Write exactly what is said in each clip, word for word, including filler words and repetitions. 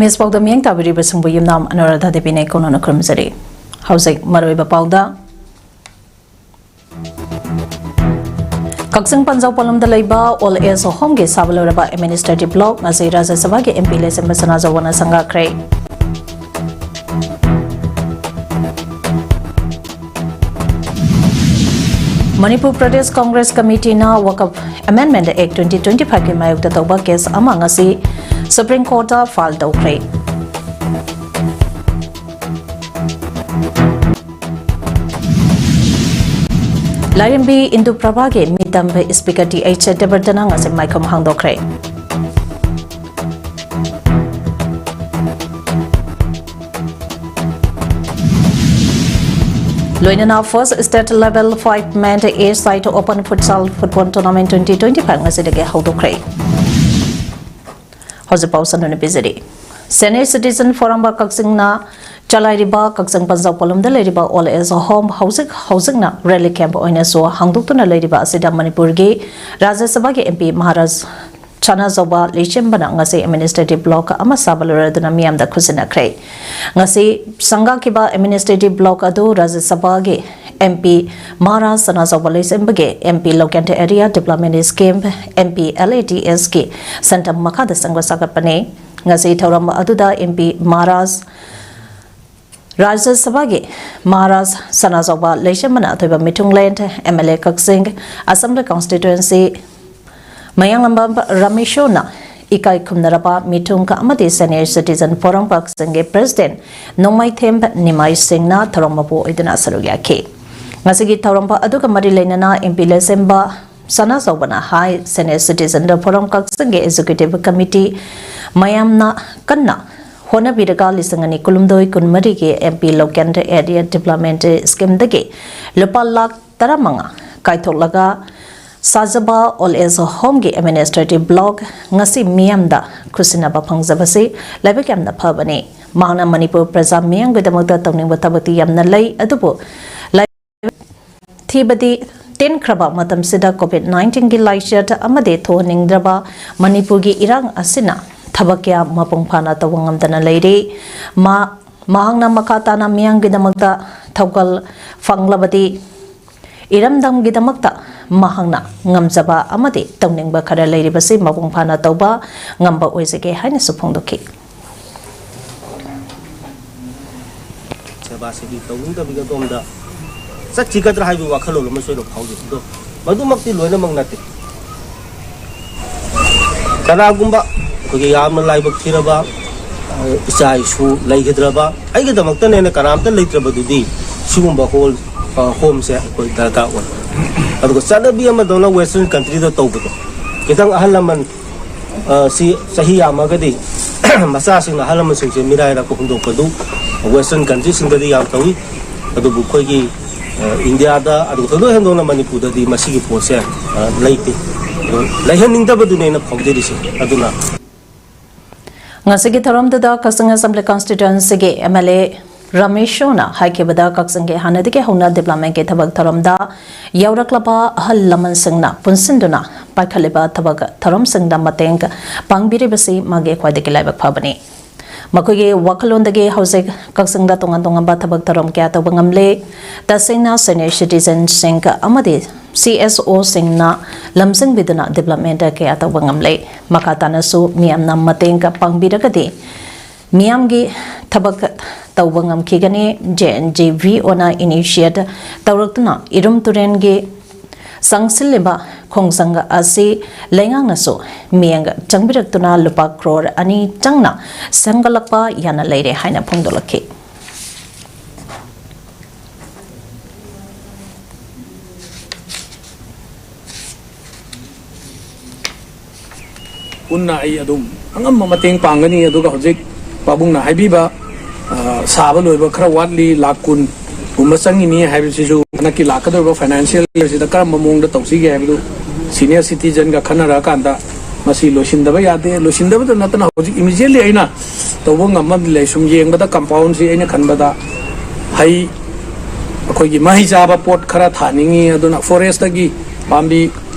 News ꯄꯥꯎꯗ ꯃꯤꯠꯌꯦꯡ ꯇꯥꯕꯤꯔꯤꯕꯁꯤꯡꯕꯨ ꯌꯨꯝꯅꯥꯝ ꯑꯅꯨꯔꯥꯙꯥ ꯗꯦꯕꯤꯅ ꯏꯀꯣꯟꯅꯅ ꯈꯨꯔꯨꯝꯖꯔꯤ꯫ ꯍꯧꯖꯤꯛ ꯃꯔꯨꯑꯣꯏꯕ ꯄꯥꯎꯗ꯫ ꯀꯛꯆꯤꯡ ꯄꯟꯖꯥꯎ ꯄꯣꯂꯝꯗ ꯂꯩꯕ ꯑꯣꯜ ꯑꯦꯖ ꯍꯣꯝꯒꯤ ꯁꯥꯕ ꯂꯣꯏꯔꯕ ꯑꯦꯗꯃꯤꯅꯤꯁꯇ꯭ꯔꯦꯇꯤꯚ ꯕ꯭ꯂꯣꯛ ꯉꯁꯤ ꯔꯥꯖ꯭ꯌ ꯁꯚꯥꯒꯤ ꯑꯦꯝ ꯄꯤ ꯂꯩꯁꯦꯝꯕ ꯁꯅꯥꯖꯥꯎꯕꯅ ꯁꯪꯒꯥꯈ꯭ꯔꯦ꯫ ꯃꯅꯤꯄꯨꯔ ꯄ꯭ꯔꯗꯦꯁ ꯀꯪꯒ꯭ꯔꯦꯁ ꯀꯃꯤꯇꯤꯅ ꯋꯀꯐ ꯑꯦꯃꯦꯟꯗꯃꯦꯟꯠ ꯑꯦꯛ ꯇ꯭ꯋꯦꯟꯇꯤ ꯇ꯭ꯋꯦꯟꯇꯤ ꯐꯥꯏꯚꯀꯤ ꯃꯥꯌꯣꯛꯇ ꯇꯧꯕ ꯀꯦꯁ ꯑꯃ ꯉꯁꯤ ꯁꯨꯄ꯭ꯔꯤꯝ ꯀꯣꯔꯠꯇ ꯐꯥꯏꯜ ꯇꯧꯈ꯭ꯔꯦ꯫ ꯂꯥꯏꯔꯦꯝꯕꯤ ꯏꯟꯗꯨ ꯄ꯭ꯔꯚꯥꯒꯤ ꯃꯤꯇꯝ ꯁ꯭ꯄꯤꯀꯔ ꯇꯤ ꯑꯩꯆ ꯁꯇ꯭ꯌꯕ꯭ꯔꯇꯅ ꯉꯁꯤ ꯃꯥꯏꯈꯨꯝ ꯍꯥꯡꯗꯣꯛꯈ꯭ꯔꯦ꯫ ꯂꯣꯏꯅꯅ first state level five men A side open futsal football tournament twenty twenty five ꯉꯁꯤꯗꯒꯤ ꯍꯧꯗꯣꯛꯈ꯭ꯔꯦ꯫ ꯍꯧꯖꯤꯛ ꯄꯥꯎ ꯁꯟꯗꯣꯛꯅ ꯄꯤꯖꯔꯤ꯫ Senior Citizen Forum ꯀꯛꯆꯤꯡꯅ ꯆꯂꯥꯏꯔꯤꯕ ꯀꯛꯆꯤꯡ ꯄꯟꯖꯥꯎ ꯄꯣꯂꯝꯗ ꯂꯩꯔꯤꯕ ꯑꯣꯜ ꯑꯦꯖ ꯍꯣꯝ ꯍꯧꯖꯤꯛ ꯍꯧꯖꯤꯛꯅ ꯔꯤꯂꯤꯐ ꯀꯦꯝꯞ ꯑꯣꯏꯅꯁꯨ ꯍꯥꯡꯗꯣꯛꯇꯨꯅ ꯂꯩꯔꯤꯕ ꯑꯁꯤꯗ ꯃꯅꯤꯄꯨꯔꯒꯤ ꯔꯥꯖ꯭ꯌ ꯁꯚꯥꯒꯤ ꯑꯦꯝ ꯄꯤ ꯃꯍꯥꯔꯥꯖ ꯁꯅꯥꯖꯥꯎꯕ ꯂꯩꯁꯦꯝꯕꯅ ꯉꯁꯤ ꯑꯦꯗꯃꯤꯅꯤꯁꯇ꯭ꯔꯦꯇꯤꯚ ꯕ꯭ꯂꯣꯛ ꯑꯃ ꯁꯥꯕ ꯂꯣꯏꯔꯗꯨꯅ ꯃꯤꯌꯥꯝꯗ ꯈꯨꯠꯁꯤꯟꯅꯈ꯭ꯔꯦ꯫ ꯉꯁꯤ ꯁꯪꯒꯥꯈꯤꯕ ꯑꯦꯗꯃꯤꯅꯤꯁꯇ꯭ꯔꯦꯇꯤꯚ ꯕ꯭ꯂꯣꯛ ꯑꯗꯨ ꯔꯥꯖ꯭ꯌ ꯁꯚꯥꯒꯤ ꯑꯦꯝ ꯄꯤ ꯃꯍꯥꯔꯥꯖ ꯁꯅꯥꯖꯥꯎꯕ ꯂꯩꯁꯦꯝꯕꯒꯤ M P local area development scheme, M P L A D ꯑꯦꯁꯀꯤ ꯁꯦꯟꯐꯝ ꯃꯈꯥꯗ ꯁꯪꯒ ꯁꯥꯒꯠꯄꯅꯤ꯫ ꯉꯁꯤ ꯊꯧꯔꯝ ꯑꯗꯨꯗ ꯑꯦꯝ ꯄꯤ ꯃꯍꯥꯔꯥꯖ ꯔꯥꯖ꯭ꯌ ꯁꯚꯥꯒꯤ ꯃꯍꯥꯔꯥꯖ ꯁꯅꯥꯖꯥꯎꯕ ꯂꯩꯁꯦꯝꯕꯅ ꯑꯊꯣꯏꯕ ꯃꯤꯊꯨꯡꯂꯦꯟ, M L A Kakching ꯑꯁꯦꯝꯕ꯭ꯂꯤ constituency ꯃꯌꯥꯡꯂꯝꯕꯝ ꯔꯃꯦꯁꯣꯅ ꯏꯀꯥꯏ ꯈꯨꯝꯅꯔꯕ ꯃꯤꯊꯨꯡ ꯑꯃꯗꯤ Senior Citizen Forum ꯀꯛꯆꯤꯡꯒꯤ ꯄ꯭ꯔꯦꯁꯤꯗꯦꯟꯠ ꯅꯣꯡꯃꯩꯊꯦꯝ ꯅꯤꯃꯥꯏ ꯁꯤꯡꯅ ꯊꯧꯔꯝ ꯃꯄꯨ ꯑꯣꯏꯗꯨꯅ ꯁꯔꯨꯛ ꯌꯥꯈꯤ꯫ ꯉꯁꯤꯒꯤ ꯊꯧꯔꯝ ꯑꯗꯨꯒ ꯃꯔꯤ ꯂꯩꯅꯅ ꯑꯦꯝ ꯄꯤ ꯂꯩꯁꯦꯝꯕ ꯁꯅꯥꯖꯥꯎꯕꯅ ꯍꯥꯏ, Senior Citizen Forum ꯀꯛꯆꯤꯡꯒꯤ ꯑꯦꯛꯖꯤꯀ꯭ꯌꯨꯇꯤꯚ ꯀꯃꯤꯇꯤ ꯃꯌꯥꯝꯅ ꯀꯟꯅ ꯍꯣꯠꯅꯕꯤꯔꯒ ꯂꯤꯁꯤꯡ ꯑꯅꯤ ꯀꯨꯟꯍꯨꯝꯗꯣꯏ ꯀꯨꯟꯃꯔꯤꯒꯤ M P local area development ꯁ꯭ꯀꯤꯝꯗꯒꯤ ꯂꯨꯄꯥ ꯂꯥꯈ ꯇꯔꯥꯃꯉꯥ ꯀꯥꯏꯊꯣꯛꯂꯒ ꯁꯥꯖꯕ ꯑꯣꯜ ꯑꯦꯖ ꯍꯣꯝꯒꯤ ꯑꯦꯗꯃꯤꯅꯤꯁꯇ꯭ꯔꯦꯇꯤꯚ ꯕ꯭ꯂꯣꯛ ꯉꯁꯤ ꯃꯤꯌꯥꯝꯗ ꯈꯨꯠꯁꯤꯟꯅꯕ ꯐꯪꯖꯕꯁꯤ ꯂꯥꯏꯕꯛ ꯌꯥꯝꯅ ꯐꯕꯅꯤ꯫ ꯃꯍꯥꯛꯅ ꯃꯅꯤꯄꯨꯔ ꯄ꯭ꯔꯖꯥ ꯃꯤꯌꯥꯝꯒꯤꯗꯃꯛꯇ ꯇꯧꯅꯤꯡꯕ ꯊꯕꯛꯇꯤ ꯌꯥꯝꯅ ꯂꯩ, ꯑꯗꯨꯕꯨ ꯂꯥꯏ-, ꯊꯤꯕꯗꯤ ꯇꯦꯟꯈ꯭ꯔꯕ ꯃꯇꯝꯁꯤꯗ ꯀꯣꯚꯤꯗ ꯅꯥꯏꯟꯇꯤꯟꯒꯤ ꯂꯥꯏꯆꯠ ꯑꯃꯗꯤ ꯊꯣꯛꯍꯟꯅꯤꯡꯗ꯭ꯔꯕ ꯃꯅꯤꯄꯨꯔꯒꯤ ꯏꯔꯥꯡ ꯑꯁꯤꯅ ꯊꯕꯛ ꯀꯌꯥ ꯃꯄꯨꯡ ꯐꯥꯅ ꯇꯧꯕ ꯉꯝꯗꯅ ꯂꯩꯔꯤ꯫ ꯃꯥ-, ꯃꯍꯥꯛꯅ ꯃꯈꯥ ꯇꯥꯅ ꯃꯤꯌꯥꯝꯒꯤꯗꯃꯛꯇ ꯊꯧꯒꯜ ꯐꯪꯂꯕꯗꯤ ꯏꯔꯝꯗꯝꯒꯤꯗꯃꯛꯇ ꯃꯍꯥꯛꯅ ꯉꯝꯖꯕ ꯑꯃꯗꯤ ꯇꯧꯅꯤꯡꯕ ꯈꯔ ꯂꯩꯔꯤꯕꯁꯤ ꯃꯄꯨꯡ ꯐꯥꯅ ꯇꯧꯕ ꯉꯝꯕ ꯑꯣꯏꯖꯒꯦ ꯍꯥꯏꯅꯁꯨ ꯐꯣꯡꯗꯣꯛꯈꯤ꯫ ꯁꯦꯕꯥ ꯁꯦꯕꯤ ꯇꯧꯅꯤꯡꯗꯕꯒꯤ ꯑꯗꯣꯝꯗ ꯆꯠꯈꯤꯒꯗ꯭ꯔꯥ ꯍꯥꯏꯕꯒꯤ ꯋꯥꯈꯜꯂꯣꯟ ꯑꯃꯁꯨ ꯑꯩꯅ ꯐꯥꯎꯖꯩ꯫ ꯑꯗꯣ ꯃꯗꯨꯃꯛꯇꯤ ꯂꯣꯏꯅꯃꯛ ꯅꯠꯇꯦ꯫ ꯀꯅꯥꯒꯨꯝꯕ ꯑꯩꯈꯣꯏꯒꯤ ꯌꯥꯝꯅ ꯂꯥꯏꯕꯛ ꯊꯤꯔꯕ, ꯑ, ꯏꯆꯥ ꯏꯁꯨ ꯂꯩꯈꯤꯗ꯭ꯔꯕ, ꯑꯩꯒꯤꯗꯃꯛꯇꯅꯦꯅ ꯀꯅꯥꯝꯇ ꯂꯩꯇ꯭ꯔꯕꯗꯨꯗꯤ ꯁꯤꯒꯨꯝꯕ ꯍꯣꯜ, ꯑ, ꯍꯣꯝꯁꯦ ꯑꯩꯈꯣꯏ ꯗꯔꯀꯥꯔ ꯑꯣꯏ꯫ ꯑꯗꯨꯒ ꯆꯠꯅꯕꯤ ꯑꯃꯗꯧꯅ ꯋꯦꯁꯇꯔꯟ ꯀꯟꯇ꯭ꯔꯤꯗ ꯇꯧꯕꯗꯣ, ꯈꯤꯇꯪ ꯑꯍꯜ ꯂꯃꯟ, ꯑ, ꯁꯤ ꯆꯍꯤ ꯌꯥꯝꯃꯒꯗꯤ ꯃꯆꯥꯁꯤꯡꯅ ꯑꯍꯜ ꯂꯃꯟꯁꯤꯡꯁꯦ ꯃꯤꯔꯥꯏꯔꯛꯄ ꯍꯨꯟꯗꯣꯛꯄꯗꯨ ꯋꯦꯁꯇꯔꯟ ꯀꯟꯇ꯭ꯔꯤꯁꯤꯡꯗꯗꯤ ꯌꯥꯝ ꯇꯧꯏ꯫ ꯑꯗꯨꯕꯨ ꯑꯩꯈꯣꯏꯒꯤ, ꯑ, ꯏꯟꯗꯤꯌꯥꯗ, ꯑꯗꯨꯒ ꯊꯣꯏꯗꯣꯛ ꯍꯦꯟꯗꯣꯛꯅ ꯃꯅꯤꯄꯨꯔꯗꯗꯤ ꯃꯁꯤꯒꯤ ꯄꯣꯠꯁꯦ, ꯑ, ꯂꯩꯇꯦ꯫ ꯑꯗꯣ ꯂꯩꯍꯟꯅꯤꯡꯗꯕꯗꯨꯅꯦ ꯑꯩꯅ ꯐꯥꯎꯖꯔꯤꯁꯦ꯫ ꯑꯗꯨꯅ ꯉꯁꯤꯒꯤ ꯊꯧꯔꯝꯗꯨꯗ ꯀꯛꯆꯤꯡ ꯑꯦꯁꯦꯝꯕ꯭ꯂꯤ ꯀꯟꯁꯇꯤꯇ꯭ꯋꯦꯟꯁꯤꯒꯤ ꯑꯦꯝ ꯑꯦꯜ ꯑꯦ ꯔꯃꯦꯁꯣꯅ ꯍꯥꯏꯈꯤꯕꯗ, ꯀꯛꯆꯤꯡꯒꯤ ꯍꯥꯟꯅꯗꯒꯤ ꯍꯧꯅ ꯗꯤꯕ꯭ꯂꯞꯃꯦꯟꯒꯤ ꯊꯕꯛ ꯊꯧꯔꯝꯗ ꯌꯥꯎꯔꯛꯂꯕ ꯑꯍꯜ ꯂꯃꯟꯁꯤꯡꯅ ꯄꯨꯟꯁꯤꯟꯗꯨꯅ ꯄꯥꯏꯈꯠꯂꯤꯕ ꯊꯕꯛ ꯊꯧꯔꯝꯁꯤꯡꯗ ꯃꯇꯦꯡ ꯄꯥꯡꯕꯤꯔꯤꯕꯁꯤ ꯃꯥꯒꯤ ꯈ꯭ꯋꯥꯏꯗꯒꯤ ꯂꯥꯏꯕꯛ ꯐꯕꯅꯤ꯫ ꯃꯈꯣꯏꯒꯤ ꯋꯥꯈꯜꯂꯣꯟꯗꯒꯤ ꯍꯧꯖꯤꯛ ꯀꯛꯆꯤꯡꯗ ꯇꯣꯉꯥꯟ ꯇꯣꯉꯥꯟꯕ ꯊꯕꯛ ꯊꯧꯔꯝ ꯀꯌꯥ ꯇꯧꯕ ꯉꯝꯂꯦ꯫ ꯇꯁꯦꯡꯅ ꯁꯦꯅꯤꯌꯔ ꯁꯤꯇꯤꯖꯟꯁꯤꯡ ꯑꯃꯗꯤ ꯁꯤ ꯑꯦꯁ ꯑꯣꯁꯤꯡꯅ ꯂꯝꯖꯤꯡꯕꯤꯗꯨꯅ ꯗꯤꯕ꯭ꯂꯞꯃꯦꯟ ꯀꯌꯥ ꯇꯧꯕ ꯉꯝꯂꯦ꯫ ꯃꯈꯥ ꯇꯥꯅꯁꯨ ꯃꯤꯌꯥꯝꯅ ꯃꯇꯦꯡ ꯄꯥꯡꯕꯤꯔꯒꯗꯤ ꯃꯤꯌꯥꯝꯒꯤ ꯊꯕꯛ ꯇꯧꯕ ꯉꯝꯈꯤꯒꯅꯤ꯫ ꯖꯦ ꯑꯦꯟ ꯖꯤ ꯚꯤ ꯑꯣꯅ ꯏꯅꯤꯁꯤꯌꯦꯠ ꯇꯧꯔꯛꯇꯨꯅ ꯏꯔꯨꯝ ꯇꯨꯔꯦꯟꯒꯤ ꯆꯪꯁꯤꯜꯂꯤꯕ ꯈꯣꯡꯖꯪ ꯑꯁꯤ ꯂꯩꯉꯥꯛꯅꯁꯨ ꯃꯤꯠꯌꯦꯡ ꯆꯪꯕꯤꯔꯛꯇꯨꯅ ꯂꯨꯄꯥ ꯀ꯭ꯔꯣꯔ ꯑꯅꯤ ꯆꯪꯅ ꯁꯦꯝꯒꯠꯂꯛꯄ ꯌꯥꯅ ꯂꯩꯔꯦ ꯍꯥꯏꯅ ꯐꯣꯡꯗꯣꯛꯂꯛꯈꯤ꯫ ꯄꯨꯟꯅ ꯑꯩ ꯑꯗꯨꯝ ꯑꯉꯝꯕ ꯃꯇꯦꯡ ꯄꯥꯡꯒꯅꯤ꯫ ꯑꯗꯨꯒ ꯍꯧꯖꯤꯛ ꯄꯥꯕꯨꯡꯅ ꯍꯥꯏꯕꯤꯕ, ꯑ, ꯁꯥꯕ ꯂꯣꯏꯕ ꯈꯔ ꯋꯥꯠꯂꯤ, ꯂꯥꯛ ꯀꯨꯟ ꯒꯨꯝꯕ ꯆꯪꯉꯤꯅꯤ ꯍꯥꯏꯕꯁꯤꯁꯨ ꯍꯟꯗꯛꯀꯤ ꯂꯥꯛꯀꯗꯧꯔꯤꯕ ꯐꯥꯏꯅꯥꯟꯁꯤꯌꯦꯜ ꯌꯔꯁꯤꯗ ꯀꯔꯝꯕ ꯃꯑꯣꯡꯗ ꯇꯧꯁꯤꯒꯦ ꯍꯥꯏꯕꯗꯨ ꯁꯤꯅꯤꯌꯔ ꯁꯤꯇꯤꯖꯟꯒ ꯈꯟꯅꯔꯀꯥꯟꯗ ꯃꯁꯤ ꯂꯣꯏꯁꯤꯟꯗꯕ ꯌꯥꯗꯦ꯫ ꯂꯣꯏꯁꯤꯟꯗꯕꯇ ꯅꯠꯇꯅ ꯍꯧꯖꯤꯛ ꯏꯃꯤꯗꯤꯌꯦꯠꯂꯤ ꯑꯩꯅ ꯇꯧꯕ ꯉꯝꯕ ꯑꯃꯗꯤ ꯂꯩ꯫ ꯁꯨꯝ ꯌꯦꯡꯕꯗ ꯀꯝꯄꯥꯎꯟꯁꯤ ꯑꯩꯅ ꯈꯟꯕꯗ ꯍꯩ, ꯑꯩꯈꯣꯏꯒꯤ ꯃꯍꯩ ꯆꯥꯕ ꯄꯣꯠ ꯈꯔ ꯊꯥꯅꯤꯡꯉꯤ꯫ ꯑꯗꯨꯅ ꯐꯣꯔꯦꯁꯇꯒꯤ ꯄꯥꯝꯕꯤ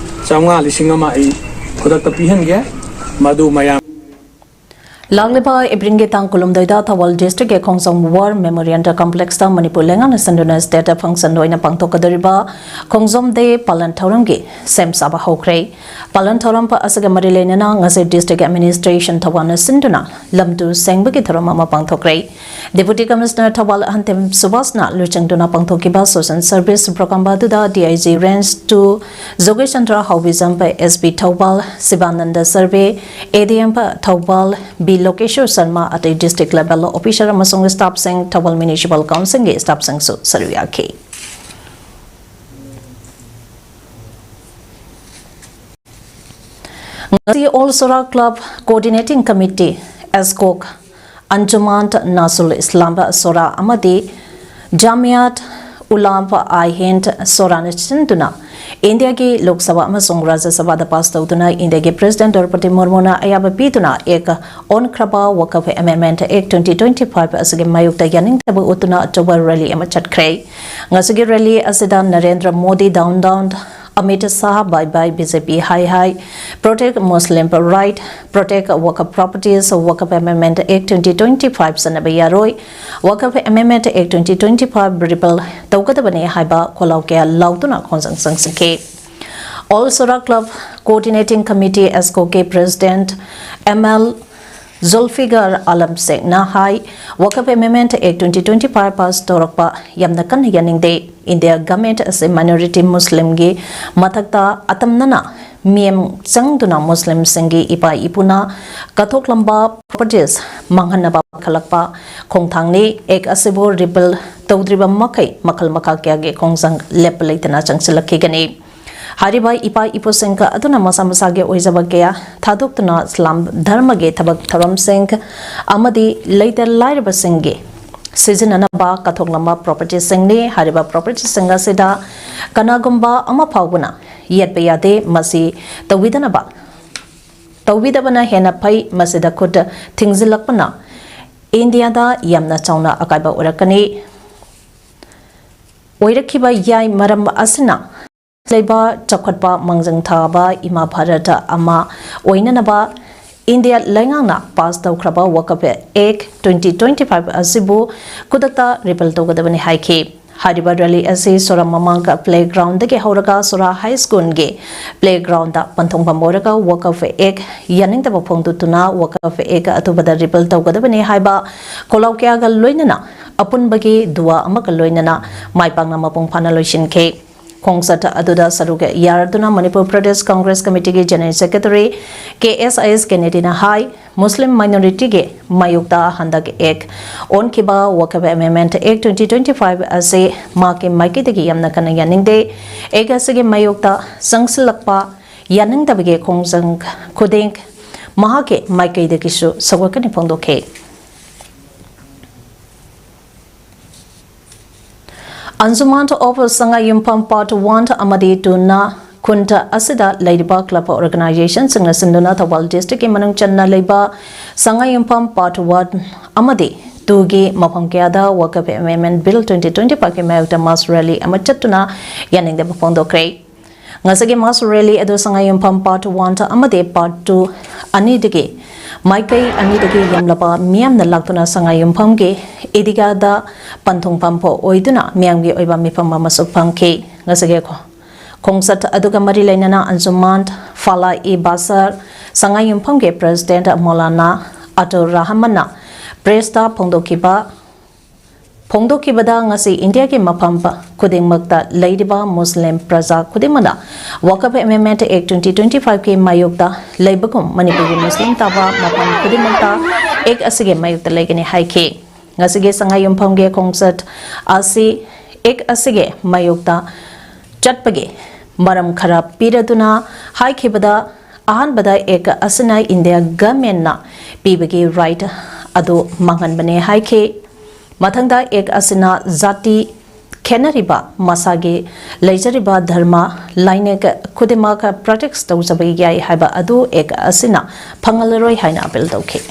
ꯆꯥꯝꯃꯉꯥ, ꯂꯤꯁꯤꯡ ꯑꯃ ꯑꯩ ꯈꯨꯗꯛꯇ ꯄꯤꯍꯟꯒꯦ꯫ ꯃꯗꯨ ꯃꯌꯥꯝ ꯂꯥꯛꯂꯤꯕ ꯑꯦꯄ꯭ꯔꯤꯜꯒꯤ ꯇꯥꯡ ꯀꯨꯟꯍꯨꯝꯗꯣꯏꯗ ꯊꯧꯕꯥꯜ ꯗꯤꯁꯇ꯭ꯔꯤꯛꯀꯤ ꯈꯣꯡꯖꯣꯝ ꯋꯥꯔ ꯃꯦꯃꯣꯔꯤꯌꯦꯜꯗ ꯀꯝꯄ꯭ꯂꯦꯛꯁꯇ ꯃꯅꯤꯄꯨꯔ ꯂꯩꯉꯥꯛꯅ ꯁꯤꯟꯗꯨꯅ ꯁ꯭ꯇꯦꯠꯇ ꯐꯪꯁꯟ ꯑꯣꯏꯅ ꯄꯥꯡꯊꯣꯛꯀꯗꯧꯔꯤꯕ ꯈꯣꯡꯖꯣꯝ ꯗꯦ ꯄꯥꯂꯟ ꯊꯧꯔꯝꯒꯤ ꯁꯦꯝ ꯁꯥꯕ ꯍꯧꯈ꯭ꯔꯦ꯫ ꯄꯥꯂꯟ ꯊꯧꯔꯝ ꯑꯁꯤꯒ ꯃꯔꯤ ꯂꯩꯅꯅ ꯉꯁꯤ ꯗꯤꯁꯇ꯭ꯔꯤꯛ ꯑꯦꯗꯃꯤꯅꯤꯁꯇ꯭ꯔꯦꯁꯟ ꯊꯧꯕꯥꯜꯅ ꯁꯤꯟꯗꯨꯅ ꯂꯝ ꯇꯨ ꯁꯦꯡꯕꯒꯤ ꯊꯧꯔꯝ ꯑꯃ ꯄꯥꯡꯊꯣꯛꯈ꯭ꯔꯦ꯫ ꯗꯦꯄꯨꯇꯤ ꯀꯃꯤꯁꯅꯔ ꯊꯧꯕꯥꯜ ꯑꯍꯟꯊꯦꯝ ꯁꯨꯕꯥꯁꯅ ꯂꯨꯆꯤꯡꯗꯨꯅ ꯄꯥꯡꯊꯣꯛꯈꯤꯕ ꯁꯣꯁꯦꯜ ꯁꯔꯚꯤꯁ ꯄ꯭ꯔꯣꯒ꯭ꯔꯥꯝ ꯑꯗꯨꯗ D I G range two Jogeshchandra ꯍꯥꯎꯕꯤꯖꯝ, ꯑꯦꯁ ꯄꯤ ꯊꯧꯕꯥꯜ ꯁꯤꯕꯥꯅꯟꯗ ꯁꯔꯚꯦ, A D M Thoubal, B Lokeshwar Sharma, ꯑꯇꯩ ꯗꯤꯁꯇ꯭ꯔꯤꯛ ꯂꯦꯚꯦꯜ ꯑꯣꯐꯤꯁꯔ ꯑꯃꯁꯨꯡ ꯁ꯭ꯇꯥꯐꯁꯤꯡ, ꯊꯧꯕꯥꯜ ꯃ꯭ꯌꯨꯅꯤꯁꯤꯄꯥꯜ ꯀꯥꯎꯟꯁꯤꯜꯒꯤ ꯁ꯭ꯇꯥꯐꯁꯤꯡꯁꯨ ꯁꯔꯨꯛ ꯌꯥꯈꯤ꯫ ꯉꯁꯤ all Sora club coordinating committee, ꯑꯦꯁꯀꯣꯛ, ꯑꯟꯖꯨꯃꯥꯟ ꯅꯥꯁꯨꯜ ꯏꯁꯂꯥꯝ ꯁꯣꯔꯥ ꯑꯃꯗꯤ ꯖꯥꯃꯤꯌꯥꯠ ꯎꯂꯥꯝ ꯑꯥꯏ ꯍꯤꯟꯗ ꯁꯣꯔꯥꯅ ꯁꯤꯟꯗꯨꯅ ꯏꯟꯗꯤꯌꯥꯒꯤ ꯂꯣꯛ ꯁꯚꯥ ꯑꯃꯁꯨꯡ ꯔꯥꯖ꯭ꯌ ꯁꯚꯥꯗ ꯄꯥꯁ ꯇꯧꯗꯨꯅ ꯏꯟꯗꯤꯌꯥꯒꯤ ꯄ꯭ꯔꯦꯁꯤꯗꯦꯟꯠ ꯗ꯭ꯔꯧꯄꯗꯤ ꯃꯨꯔꯃꯨꯅ ꯑꯌꯥꯕ ꯄꯤꯗꯨꯅ ꯑꯦꯛ ꯑꯣꯟꯈ꯭ꯔꯕ ꯋꯥꯀꯐ ꯑꯦꯃꯦꯟꯗꯃꯦꯟꯠ ꯑꯦꯛ ꯇ꯭ꯋꯦꯟꯇꯤ ꯇ꯭ꯋꯦꯟꯇꯤ ꯐꯥꯏꯚ ꯑꯁꯤꯒꯤ ꯃꯥꯌꯣꯛꯇ ꯌꯥꯅꯤꯡꯗꯕ ꯎꯠꯇꯨꯅ ꯑꯆꯧꯕ ꯔꯦꯂꯤ ꯑꯃ ꯆꯠꯈ꯭ꯔꯦ꯫ ꯉꯁꯤꯒꯤ ꯔꯦꯂꯤ ꯑꯁꯤꯗ Narendra Modi down down, Amit Shah bye bye B J P ꯍꯥꯏ ꯍꯥꯏ, Protect Muslim Right, Protect Waqf Properties, Waqf amendment ꯑꯦꯛ ꯇ꯭ꯋꯦꯟꯇꯤ ꯇ꯭ꯋꯦꯟꯇꯤ ꯐꯥꯏꯚ ꯆꯠꯅꯕ ꯌꯥꯔꯣꯏ, ꯋꯥꯀꯐ ꯑꯦꯃꯦꯟꯗꯃꯦꯟꯠ ꯑꯦꯛ ꯇ꯭ꯋꯦꯟꯇꯤ ꯇ꯭ꯋꯦꯟꯇꯤ ꯐꯥꯏꯚ ꯔꯤꯄꯤꯜ ꯇꯧꯒꯗꯕꯅꯤ ꯍꯥꯏꯕ ꯈꯣꯜꯂꯥꯎ ꯀꯌꯥ ꯂꯥꯎꯗꯨꯅ ꯈꯣꯡꯖꯪ ꯆꯪꯁꯤꯟꯈꯤ꯫ All Sora club coordinating committee, ꯑꯦꯁꯀꯣꯒꯤ president M L Zulfiqar Alam ꯁꯦꯈꯅ ꯍꯥꯏ, ꯋꯥꯀꯐ ꯑꯦꯃꯦꯟꯗꯃꯦꯟꯠ ꯑꯦꯛ ꯇ꯭ꯋꯦꯟꯇꯤ ꯇ꯭ꯋꯦꯟꯇꯤ ꯐꯥꯏꯚ ꯄꯥꯁ ꯇꯧꯔꯛꯄ ꯌꯥꯝꯅ ꯀꯟꯅ ꯌꯥꯅꯤꯡꯗꯦ꯫ ꯏꯟꯗꯤꯌꯥ ꯒꯚꯔꯟꯃꯦꯟꯠ ꯑꯁꯤ ꯃꯥꯏꯅꯣꯔꯤꯇꯤ ꯃꯨꯁꯂꯤꯝꯒꯤ ꯃꯊꯛꯇ ꯑꯇꯝꯅꯅ ꯃꯤꯠꯌꯦꯡ ꯆꯪꯗꯨꯅ ꯃꯨꯁꯂꯤꯝꯁꯤꯡꯒꯤ ꯏꯄꯥ ꯏꯄꯨꯅ ꯀꯠꯊꯣꯛꯂꯝꯕ ꯄ꯭ꯔꯣꯄꯔꯇꯤꯁ ꯃꯥꯡꯍꯟꯅꯕ ꯄꯥꯏꯈꯠꯂꯛꯄ ꯈꯣꯡꯊꯥꯡꯅꯤ꯫ ꯑꯦꯛ ꯑꯁꯤꯕꯨ ꯔꯤꯄꯤꯜ ꯇꯧꯗ꯭ꯔꯤꯕ ꯃꯈꯩ ꯃꯈꯜ ꯃꯈꯥ ꯀꯌꯥꯒꯤ ꯈꯣꯡꯖꯪ ꯂꯦꯞꯄ ꯂꯩꯇꯅ ꯆꯪꯁꯤꯜꯂꯛꯈꯤꯒꯅꯤ꯫ ꯍꯥꯏꯔꯤꯕ ꯏꯄꯥ ꯏꯄꯨꯁꯤꯡ ꯑꯗꯨꯅ ꯃꯁꯥ ꯃꯁꯥꯒꯤ ꯑꯣꯏꯖꯕ ꯀꯌꯥ ꯊꯥꯗꯣꯛꯇꯨꯅ ꯏꯁꯂꯥꯝ ꯙꯔꯃꯒꯤ ꯊꯕꯛ ꯊꯧꯔꯝꯁꯤꯡ ꯑꯃꯗꯤ ꯂꯩꯇ ꯂꯥꯏꯔꯕꯁꯤꯡꯒꯤ ꯁꯤꯖꯤꯟꯅꯅꯕ ꯀꯠꯊꯣꯛꯂꯝꯕ ꯄ꯭ꯔꯣꯄꯔꯇꯤꯁꯤꯡꯅꯤ꯫ ꯍꯥꯏꯔꯤꯕ ꯄ꯭ꯔꯣꯄꯔꯇꯤꯁꯤꯡ ꯑꯁꯤꯗ ꯀꯅꯥꯒꯨꯝꯕ ꯑꯃ ꯐꯥꯎꯕꯅ ꯌꯦꯠꯄ ꯌꯥꯗꯦ꯫ ꯃꯁꯤ ꯇꯧꯕꯤꯗꯅꯕ, ꯇꯧꯕꯤꯗꯕꯅ ꯍꯦꯟꯅ ꯐꯩ꯫ ꯃꯁꯤꯗ ꯈꯨꯠ ꯊꯤꯡꯖꯤꯜꯂꯛꯄꯅ ꯏꯟꯗꯤꯌꯥꯗ ꯌꯥꯝꯅ ꯆꯥꯎꯅ ꯑꯀꯥꯏꯕ ꯑꯣꯏꯔꯛꯀꯅꯤ꯫ ꯑꯣꯏꯔꯛꯈꯤꯕ ꯌꯥꯏ꯫ ꯃꯔꯝ ꯑꯁꯤꯅ ꯂꯩꯕ ꯆꯥꯎꯈꯠꯄ ꯃꯥꯡꯖꯤꯜ ꯊꯥꯕ ꯏꯃꯥ ꯚꯥꯔꯠ ꯑꯃ ꯑꯣꯏꯅꯅꯕ ꯏꯟꯗꯤꯌꯥ ꯂꯩꯉꯥꯛꯅ ꯄꯥꯁ ꯇꯧꯈ꯭ꯔꯕ ꯋꯥꯀꯐ ꯑꯦꯛ ꯇ꯭ꯋꯦꯟꯇꯤ ꯇ꯭ꯋꯦꯟꯇꯤ ꯐꯥꯏꯚ ꯑꯁꯤꯕꯨ ꯈꯨꯗꯛꯇ ꯔꯤꯄꯤꯜ ꯇꯧꯒꯗꯕꯅꯤ ꯍꯥꯏꯈꯤ꯫ ꯍꯥꯏꯔꯤꯕ ꯔꯦꯂꯤ ꯑꯁꯤ ꯁꯣꯔꯥ ꯃꯃꯥꯡꯒ ꯄ꯭ꯂꯦꯒ꯭ꯔꯥꯎꯟꯗꯒꯤ ꯍꯧꯔꯒ ꯁꯣꯔꯥ ꯍꯥꯏ ꯁ꯭ꯀꯨꯜꯒꯤ ꯄ꯭ꯂꯦꯒ꯭ꯔꯥꯎꯟꯗ ꯄꯟꯊꯨꯡꯐꯝ ꯑꯣꯏꯔꯒ ꯋꯥꯀꯐ ꯑꯦꯛ ꯌꯥꯅꯤꯡꯗꯕ ꯐꯣꯡꯗꯣꯛꯇꯨꯅ ꯋꯥꯀꯐ ꯑꯦꯛ ꯑꯊꯨꯕꯗ ꯔꯤꯄꯤꯜ ꯇꯧꯒꯗꯕꯅꯤ ꯍꯥꯏꯕ ꯈꯣꯜꯂꯥꯎ ꯀꯌꯥꯒ ꯂꯣꯏꯅꯅ ꯑꯄꯨꯟꯕꯒꯤ ꯗꯨꯋꯥ ꯑꯃꯒ ꯂꯣꯏꯅꯅ ꯃꯥꯏ ꯄꯥꯛꯅ ꯃꯄꯨꯡ ꯐꯥꯅ ꯂꯣꯏꯁꯤꯟꯈꯤ꯫ ꯈꯣꯡꯆꯠ ꯑꯗꯨꯗ ꯁꯔꯨꯛ ꯌꯥꯗꯨꯅ ꯃꯅꯤꯄꯨꯔ ꯄ꯭ꯔꯗꯦꯁ ꯀꯪꯒ꯭ꯔꯦꯁ ꯀꯃꯤꯇꯤꯒꯤ ꯖꯦꯅꯔꯦꯜ ꯁꯦꯀ꯭ꯔꯦꯇꯔꯤ ꯀꯦ ꯑꯦꯁ ꯑꯥꯏ ꯑꯦꯁ ꯀꯦꯅꯦꯗꯤꯅ ꯍꯥꯏ, ꯃꯨꯁꯂꯤꯝ ꯃꯥꯏꯅꯣꯔꯤꯇꯤꯒꯤ ꯃꯥꯌꯣꯛꯇ ꯍꯟꯗꯛ ꯑꯦꯛ ꯑꯣꯟꯈꯤꯕ ꯋꯥꯀꯐ ꯑꯦꯃꯦꯟꯃꯦꯟꯠ ꯑꯦꯛ ꯇ꯭ꯋꯦꯟꯇꯤ ꯇ꯭ꯋꯦꯟꯇꯤ ꯐꯥꯏꯚ ꯑꯁꯤ ꯃꯍꯥꯛꯀꯤ ꯃꯥꯏꯀꯩꯗꯒꯤ ꯌꯥꯝꯅ ꯀꯟꯅ ꯌꯥꯅꯤꯡꯗꯦ꯫ ꯑꯦꯛ ꯑꯁꯤꯒꯤ ꯃꯥꯌꯣꯛꯇ ꯆꯪꯁꯤꯜꯂꯛꯄ ꯌꯥꯅꯤꯡꯗꯕꯒꯤ ꯈꯣꯡꯖꯪ ꯈꯨꯗꯤꯡ ꯃꯍꯥꯛꯀꯤ ꯃꯥꯏꯀꯩꯗꯒꯤꯁꯨ ꯁꯧꯒꯠꯀꯅꯤ ꯐꯣꯡꯗꯣꯛꯈꯤ꯫ ꯑꯟꯖꯨꯃꯥꯟ ꯑꯣꯐ ꯁꯉꯥꯏ ꯌꯨꯝꯐꯝ ꯄꯥꯔꯠ ꯋꯥꯟ ꯑꯃꯗꯤ ꯇꯨꯅ ꯈꯨꯟ ꯑꯁꯤꯗ ꯂꯩꯔꯤꯕ ꯀ꯭ꯂꯕ ꯑꯣꯔꯒꯅꯥꯏꯖꯦꯁꯟꯁꯤꯡꯅ ꯁꯤꯟꯗꯨꯅ ꯊꯧꯕꯥꯜ ꯗꯤꯁꯇ꯭ꯔꯤꯛꯀꯤ ꯃꯅꯨꯡ ꯆꯟꯅ ꯂꯩꯕ ꯁꯉꯥꯏ ꯌꯨꯝꯐꯝ ꯄꯥꯔꯠ ꯋꯥꯟ ꯑꯃꯗꯤ ꯇꯨꯒꯤ ꯃꯐꯝ ꯀꯌꯥꯗ ꯋꯥꯀꯐ ꯑꯦꯃꯦꯟꯃꯦꯟꯠ ꯕꯤꯜ ꯇ꯭ꯋꯦꯟꯇꯤ ꯇ꯭ꯋꯦꯟꯇꯤ ꯐꯥꯏꯚꯀꯤ ꯃꯥꯌꯣꯛꯇ ꯃꯥꯁ ꯔꯦꯂꯤ ꯑꯃ ꯆꯠꯇꯨꯅ ꯌꯥꯅꯤꯡꯗꯕ ꯐꯣꯡꯗꯣꯛꯈ꯭ꯔꯦ꯫ ꯉꯁꯤꯒꯤ ꯃꯥꯁ ꯔꯦꯂꯤ ꯑꯗꯨ ꯁꯉꯥꯏ ꯌꯨꯝꯐꯝ ꯄꯥꯔꯠ ꯋꯥꯟ ꯑꯃꯗꯤ ꯄꯥꯔꯠ ꯇꯨ ꯑꯅꯤꯗꯒꯤ ꯃꯥꯏꯀꯩ ꯑꯅꯤꯗꯒꯤ ꯌꯥꯝꯂꯕ ꯃꯤꯌꯥꯝꯅ ꯂꯥꯛꯇꯨꯅ ꯁꯉꯥꯏ ꯌꯨꯝꯐꯝꯒꯤ ꯏꯗꯤꯒꯥꯗ ꯄꯟꯊꯨꯡꯐꯝ ꯑꯣꯏꯗꯨꯅ ꯃꯤꯌꯥꯝꯒꯤ ꯑꯣꯏꯕ ꯃꯤꯐꯝ ꯑꯃꯁꯨ ꯐꯪꯈꯤ꯫ ꯉꯁꯤꯒꯤ ꯈꯣ-, ꯈꯣꯡꯆꯠ ꯑꯗꯨꯒ ꯃꯔꯤ ꯂꯩꯅꯅ ꯑꯟꯖꯨꯃꯥꯟ ꯐꯥꯂꯥ ꯏ ꯕꯥꯁꯔ ꯁꯉꯥꯏ ꯌꯨꯝꯐꯝꯒꯤ ꯄ꯭ꯔꯦꯁꯤꯗꯦꯟꯠ ꯃꯧꯂꯥꯅꯥ ꯑꯇꯨꯔ ꯔꯍꯃꯟꯅ ꯄ꯭ꯔꯦꯁꯇ ꯐꯣꯡꯗꯣꯛꯈꯤꯕ ꯐꯣꯡꯗꯣꯛꯈꯤꯕꯗ, ꯉꯁꯤ ꯏꯟꯗꯤꯌꯥꯒꯤ ꯃꯐꯝ ꯄ-, ꯈꯨꯗꯤꯡꯃꯛꯇ ꯂꯩꯔꯤꯕ ꯃꯨꯁꯂꯤꯝ ꯄ꯭ꯔꯖꯥ ꯈꯨꯗꯤꯡꯃꯛꯅ ꯋꯥꯀꯐ ꯑꯦꯃꯦꯟꯃꯦꯟꯠ ꯑꯦꯛ ꯇ꯭ꯋꯦꯟꯇꯤ ꯇ꯭ꯋꯦꯟꯇꯤ ꯐꯥꯏꯚꯀꯤ ꯃꯥꯌꯣꯛꯇ ꯂꯩꯕꯒꯨꯝ ꯃꯅꯤꯄꯨꯔꯒꯤ ꯃꯨꯁꯂꯤꯝ ꯇꯥꯕ ꯃꯐꯝ ꯈꯨꯗꯤꯡꯃꯛꯇ ꯑꯦꯛ ꯑꯁꯤꯒꯤ ꯃꯥꯌꯣꯛꯇ ꯂꯩꯒꯅꯤ ꯍꯥꯏꯈꯤ꯫ ꯉꯁꯤꯒꯤ ꯁꯉꯥꯏ ꯌꯨꯝꯐꯝꯒꯤ ꯈꯣꯡꯆꯠ ꯑꯁꯤ ꯑꯦꯛ ꯑꯁꯤꯒꯤ ꯃꯥꯌꯣꯛꯇ ꯆꯠꯄꯒꯤ ꯃꯔꯝ ꯈꯔ ꯄꯤꯔꯗꯨꯅ ꯍꯥꯏꯈꯤꯕꯗ, ꯑꯍꯥꯟꯕꯗ ꯑꯦꯛ ꯑꯁꯤꯅ ꯏꯟꯗꯤꯌꯥ ꯒꯚꯔꯟꯃꯦꯟꯠꯅ ꯄꯤꯕꯒꯤ ꯔꯥꯏꯠ ꯑꯗꯨ ꯃꯥꯡꯍꯟꯕꯅꯦ ꯍꯥꯏꯈꯤ꯫ ꯃꯊꯪꯗ ꯑꯦꯛ ꯑꯁꯤꯅ ꯖꯥꯇꯤ ꯈꯦꯠꯅꯔꯤꯕ, ꯃꯁꯥꯒꯤ ꯂꯩꯖꯔꯤꯕ ꯙꯔꯃ, ꯂꯥꯏꯅꯤꯡ ꯈꯨꯗꯤꯡꯃꯛ ꯄ꯭ꯔꯦꯛꯇꯤꯁ ꯇꯧꯖꯕ ꯌꯥꯏ ꯍꯥꯏꯕ ꯑꯗꯨ ꯑꯦꯛ ꯑꯁꯤꯅ ꯐꯪꯍꯜꯂꯔꯣꯏ ꯍꯥꯏꯅ ꯑꯄꯤꯜ ꯇꯧꯈꯤ꯫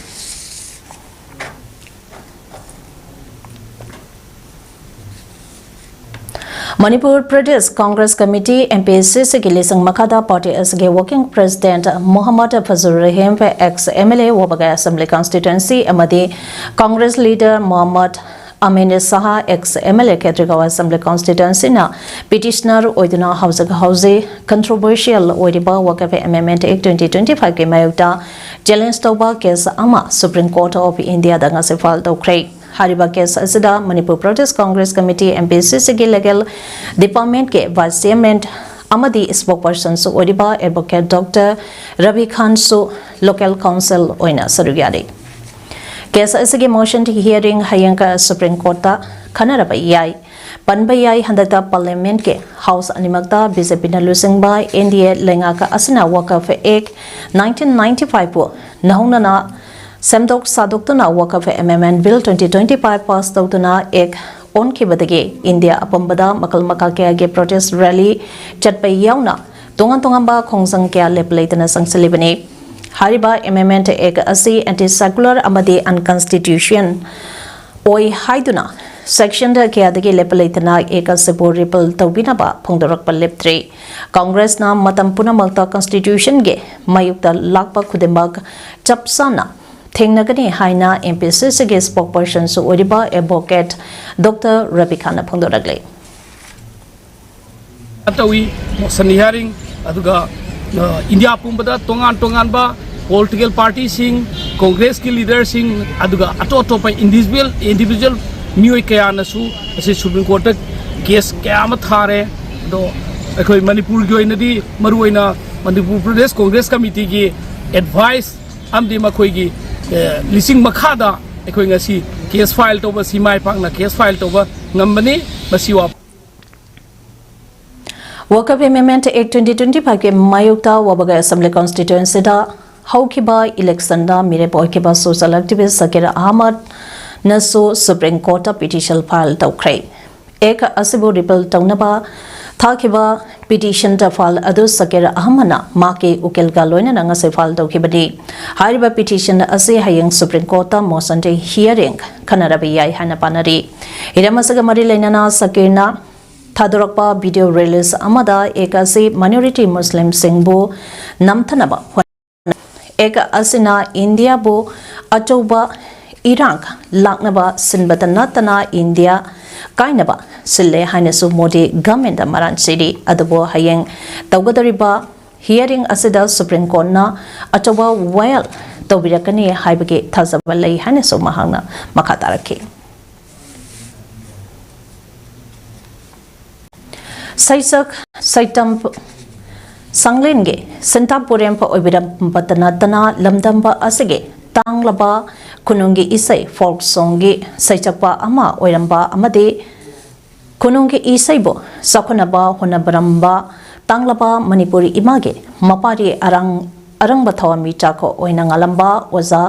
Manipur Pradesh Congress committee, M P C C ꯒꯤ ꯂꯤꯁꯤꯡ ꯃꯈꯥꯗ ꯄꯥꯔꯇꯤ ꯑꯁꯤꯒꯤ working president Mohammad Fazal Rahim, ex M L A Wabgai assembly constituency ꯑꯃꯗꯤ Congress leader Mohammad Amin Shah, ex M L A Khetrigao assembly ꯀꯟꯁꯇꯤꯇ꯭ꯋꯦꯟꯁꯤꯅ ꯄꯤꯇꯤꯁꯅꯔ ꯑꯣꯏꯗꯨꯅ ꯍꯧꯖꯤꯛ ꯍꯧꯖꯤꯛ ꯀꯟꯇ꯭ꯔꯣꯚꯔꯁꯤꯌꯦꯜ ꯑꯣꯏꯔꯤꯕ Waqf amendment act twenty twenty five ꯀꯤ ꯃꯥꯌꯣꯛꯇ ꯆꯦꯂꯦꯟꯖ ꯇꯧꯕ ꯀꯦꯁ ꯑꯃ Supreme Court of India ꯗ ꯉꯁꯤ ꯐꯥꯏꯜ ꯇꯧꯈ꯭ꯔꯦ꯫ ꯍꯥꯏꯔꯤꯕ ꯀꯦꯁ ꯑꯁꯤꯗ Manipur Pradesh Congress committee, M P C C ꯒꯤ ꯂꯤꯒꯦꯜ ꯗꯤꯄꯥꯔꯠꯃꯦꯟꯠꯀꯤ ꯚꯥꯏꯁ ꯆꯤꯌꯔꯃꯦꯟ ꯑꯃꯗꯤ ꯁ꯭ꯄꯣꯛꯄꯔꯁꯟꯁꯨ ꯑꯣꯏꯔꯤꯕ ꯑꯦꯗꯚꯣꯀꯦꯠ ꯗꯣꯛꯇꯔ ꯔꯕꯤ ꯈꯥꯟꯁꯨ ꯂꯤꯒꯦꯜ ꯀꯥꯎꯟꯁꯤꯜ ꯑꯣꯏꯅ ꯁꯔꯨꯛ ꯌꯥꯔꯤ꯫ ꯀꯦꯁ ꯑꯁꯤꯒꯤ ꯃꯣꯁꯟ ꯍꯤꯌꯔꯤꯡ ꯍꯌꯦꯡ ꯀ-, ꯁꯨꯄ꯭ꯔꯤꯝ ꯀꯣꯔꯠꯇ ꯈꯟꯅꯔꯕ ꯌꯥꯏ꯫ ꯄꯟꯕ ꯌꯥꯏ, ꯍꯟꯗꯛꯇ ꯄꯥꯔꯂꯤꯌꯥꯃꯦꯟꯠꯀꯤ ꯍꯥꯎꯁ ꯑꯅꯤꯃꯛꯇ B J P ꯅ ꯂꯨꯆꯤꯡꯕ N D A ꯂꯩꯉꯥꯛ ꯑꯁꯤꯅ ꯋꯥꯀꯐ ꯑꯦꯛ nineteen ninety five ꯄꯨ ꯅꯧꯍꯧꯅꯅ ꯁꯦꯝꯗꯣꯛ ꯁꯥꯗꯣꯛꯇꯨꯅ Waqf amendment bill twenty twenty five pass ꯇꯧꯗꯨꯅ ꯑꯦꯛ ꯑꯣꯟꯈꯤꯕꯗꯒꯤ ꯏꯟꯗꯤꯌꯥ ꯑꯄꯨꯝꯕꯗ ꯃꯈꯜ ꯃꯈꯥ ꯀꯌꯥꯒꯤ ꯄ꯭ꯔꯣꯇꯦꯁ ꯔꯦꯂꯤ ꯆꯠꯄ ꯌꯥꯎꯅ ꯇꯣꯉꯥꯟ ꯇꯣꯉꯥꯟꯕ ꯈꯣꯡꯖꯪ ꯀꯌꯥ ꯂꯦꯞꯄ ꯂꯩꯇꯅ ꯆꯪꯁꯤꯜꯂꯤꯕꯅꯤ꯫ ꯍꯥꯏꯔꯤꯕ ꯑꯦꯃꯦꯟꯃꯦꯟꯠ ꯑꯦꯛ ꯑꯁꯤ ꯑꯦꯟꯇꯤ ꯁꯦꯀꯨꯂꯔ ꯑꯃꯗꯤ ꯑꯟꯀꯟꯁꯇꯤꯇ꯭ꯌꯨꯁꯟ ꯑꯣꯏ ꯍꯥꯏꯗꯨꯅ ꯁꯦꯛꯁꯟ ꯀꯌꯥꯗꯒꯤ ꯂꯦꯞꯄ ꯂꯩꯇꯅ ꯑꯦꯛ ꯑꯁꯤꯕꯨ ꯔꯤꯄꯤꯜ ꯇꯧꯕꯤꯅꯕ ꯐꯣꯡꯗꯣꯔꯛꯄ ꯂꯦꯞꯇ꯭ꯔꯤ꯫ ꯀꯪꯒ꯭ꯔꯦꯁꯅ ꯃꯇꯝ ꯄꯨꯝꯅꯃꯛꯇ ꯀꯟꯁꯇꯤꯇ꯭ꯌꯨꯁꯟꯒꯤ ꯃꯥꯌꯣꯛꯇ ꯂꯥꯛꯄ ꯈꯨꯗꯤꯡꯃꯛ ꯆꯞ ꯆꯥꯅ ꯊꯦꯡꯅꯒꯅꯤ ꯍꯥꯏꯅ M P C C ꯒꯤ ꯁ꯭ꯄꯣꯛꯄꯔꯁꯟꯁꯨ ꯑꯣꯏꯔꯤꯕ ꯑꯦꯗꯚꯣꯀꯦꯠ ꯗꯣꯛꯇꯔ ꯔꯕꯤ ꯈꯥꯟꯅ ꯐꯣꯡꯗꯣꯔꯛꯂꯤ꯫ ꯇꯧꯏ, ꯃꯣꯁꯟ ꯍꯤꯌꯥꯔꯤꯡ, ꯑꯗꯨꯒ, ꯑ, ꯏꯟꯗꯤꯌꯥ ꯄꯨꯝꯕꯗ ꯇꯣꯉꯥꯟ ꯇꯣꯉꯥꯟꯕ ꯄꯣꯂꯤꯇꯤꯀꯦꯜ ꯄꯥꯔꯇꯤꯁꯤꯡ, ꯀꯣꯡꯒ꯭ꯔꯦꯁꯀꯤ ꯂꯤꯗꯔꯁꯤꯡ, ꯑꯗꯨꯒ ꯑꯇꯣꯞ ꯑꯇꯣꯞꯄ ꯏꯟꯗꯤꯚꯤꯖꯨꯋꯦꯜ, ꯏꯟꯗꯤꯚꯤꯖꯨꯋꯦꯜ ꯃꯤꯑꯣꯏ ꯀꯌꯥꯅꯁꯨ ꯉꯁꯤ ꯁꯨꯄ꯭ꯔꯤꯝ ꯀꯣꯔꯠꯇ ꯀꯦꯁ ꯀꯌꯥ ꯑꯃ ꯊꯥꯔꯦ꯫ ꯑꯗꯣ ꯑꯩꯈꯣꯏ ꯃꯅꯤꯄꯨꯔꯒꯤ ꯑꯣꯏꯅꯗꯤ ꯃꯔꯨꯑꯣꯏꯅ ꯃꯅꯤꯄꯨꯔ ꯄ꯭ꯔꯗꯦꯁ ꯀꯣꯡꯒ꯭ꯔꯦꯁ ꯀꯃꯤꯇꯤꯒꯤ ꯑꯦꯗꯚꯥꯏꯁ ꯑꯃꯗꯤ ꯃꯈꯣꯏꯒꯤ, ꯑꯦ, ꯂꯤꯁꯤꯡ ꯃꯈꯥꯗ ꯑꯩꯈꯣꯏ ꯉꯁꯤ ꯀꯦꯁ ꯐꯥꯏꯜ ꯇꯧꯕ, ꯁꯤ ꯃꯥꯏ ꯄꯥꯛꯅ ꯀꯦꯁ ꯐꯥꯏꯜ ꯇꯧꯕ ꯉꯝꯕꯅꯤ꯫ ꯃꯁꯤ ꯋꯥ- ꯋꯥꯀꯐ amendment act twenty twenty five ꯀꯤ ꯃꯥꯌꯣꯛꯇ ꯋꯥꯕꯒꯥꯏ ꯑꯦꯁꯦꯝꯕ꯭ꯂꯤ ꯀꯟꯁꯇꯤꯇ꯭ꯋꯦꯟꯁꯤꯗ ꯍꯧꯈꯤꯕ ꯏꯂꯦꯛꯁꯟꯗ ꯃꯤꯔꯦꯞ ꯑꯣꯏꯈꯤꯕ ꯁꯣꯁꯤꯌꯦꯜ ꯑꯦꯛꯇꯤꯚꯤꯁ꯭ꯠ ꯁꯀꯤꯔ ꯑꯍꯃꯗꯅꯁꯨ ꯁꯨꯄ꯭ꯔꯤꯝ ꯀꯣꯔꯠꯇ ꯄꯤꯇꯤꯁꯟ ꯐꯥꯏꯜ ꯇꯧꯈ꯭ꯔꯦ꯫ ꯑꯦꯛ ꯑꯁꯤꯕꯨ ꯔꯤꯄꯤꯜ ꯇꯧꯅꯕ ꯊꯥꯈꯤꯕ ꯄꯤꯇꯤꯁꯟꯗ ꯐꯥꯏꯜ ꯑꯗꯨ ꯁꯀꯤꯔ ꯑꯍꯃꯗꯅ ꯃꯍꯥꯛꯀꯤ ꯎꯀꯤꯜꯒ ꯂꯣꯏꯅꯅ ꯉꯁꯤ ꯐꯥꯏꯜ ꯇꯧꯈꯤꯕꯅꯤ꯫ ꯍꯥꯏꯔꯤꯕ ꯄꯤꯇꯤꯁꯟ ꯑꯁꯤ ꯍꯌꯦꯡ ꯁꯨꯄ꯭ꯔꯤꯝ ꯀꯣꯔꯠꯇ ꯃꯣꯁꯟ ꯍꯤꯌꯔꯤꯡ ꯈꯟꯅꯔꯕ ꯌꯥꯏ ꯍꯥꯏꯅ ꯄꯥꯅꯔꯤ꯫ ꯍꯤꯔꯝ ꯑꯁꯤꯒ ꯃꯔꯤ ꯂꯩꯅꯅ ꯁꯀꯤꯔꯅ ꯊꯥꯗꯣꯔꯛꯄ video release ꯑꯃꯗ ꯑꯦꯛ ꯑꯁꯤ minority ꯃꯨꯁꯂꯤꯝꯁꯤꯡꯕꯨ ꯅꯝꯊꯅꯕ ꯍꯣꯠꯅ ꯑꯦꯛ ꯑꯁꯤꯅ ꯏꯟꯗꯤꯌꯥꯕꯨ ꯑꯆꯧꯕ ꯏꯔꯥꯡ ꯂꯥꯛꯅꯕ ꯁꯤꯟꯕꯇ ꯅꯠꯇꯅ ꯏꯟꯗꯤꯌꯥ ꯀꯥꯏꯅꯕ ꯁꯤꯜꯂꯦ ꯍꯥꯏꯅꯁꯨ ꯃꯣꯗꯤ governmentꯇ ꯃꯔꯥꯟ ꯁꯤꯔꯤ꯫ ꯑꯗꯨꯕꯨ ꯍꯌꯦꯡ ꯇꯧꯒꯗꯧꯔꯤꯕ hearing ꯑꯁꯤꯗ Supreme Courtꯅ ꯑꯆꯧꯕ ꯋꯥꯌꯦꯜ ꯇꯧꯕꯤꯔꯛꯀꯅꯤ ꯍꯥꯏꯕꯒꯤ ꯊꯥꯖꯕ ꯂꯩ ꯍꯥꯏꯅꯁꯨ ꯃꯍꯥꯛꯅ ꯃꯈꯥ ꯇꯥꯔꯛꯈꯤ꯫ ꯁꯩꯁꯛ ꯁꯩꯇꯝ ꯁꯪꯂꯦꯟꯒꯤ ꯁꯤꯟꯇꯥ ꯄꯨꯔꯦꯝꯕ ꯑꯣꯏꯕꯤꯔꯝꯕꯇ ꯅꯠꯇꯅ ꯂꯝꯗꯝꯕ ꯑꯁꯤꯒꯤ ꯇꯥꯡꯂꯕ ꯈꯨꯅꯨꯡꯒꯤ ꯏꯁꯩ folk songꯒꯤ ꯁꯩꯁꯛꯄ ꯑꯃ ꯑꯣꯏꯔꯝꯕ ꯑꯃꯗꯤ ꯈꯨꯅꯨꯡꯒꯤ ꯏꯁꯩꯕꯨ ꯆꯥꯎꯈꯠꯅꯕ ꯍꯣꯠꯅꯕꯤꯔꯝꯕ ꯇꯥꯡꯂꯕ ꯃꯅꯤꯄꯨꯔꯤ ꯏꯃꯥꯒꯤ ꯃꯄꯥꯔꯤ ꯑꯔꯥꯡ ꯑꯔꯪꯕ ꯊꯋꯥꯟꯃꯤꯆꯥꯛ ꯑꯣꯏꯅ ꯉꯥꯜꯂꯝꯕ ꯑꯣꯖꯥ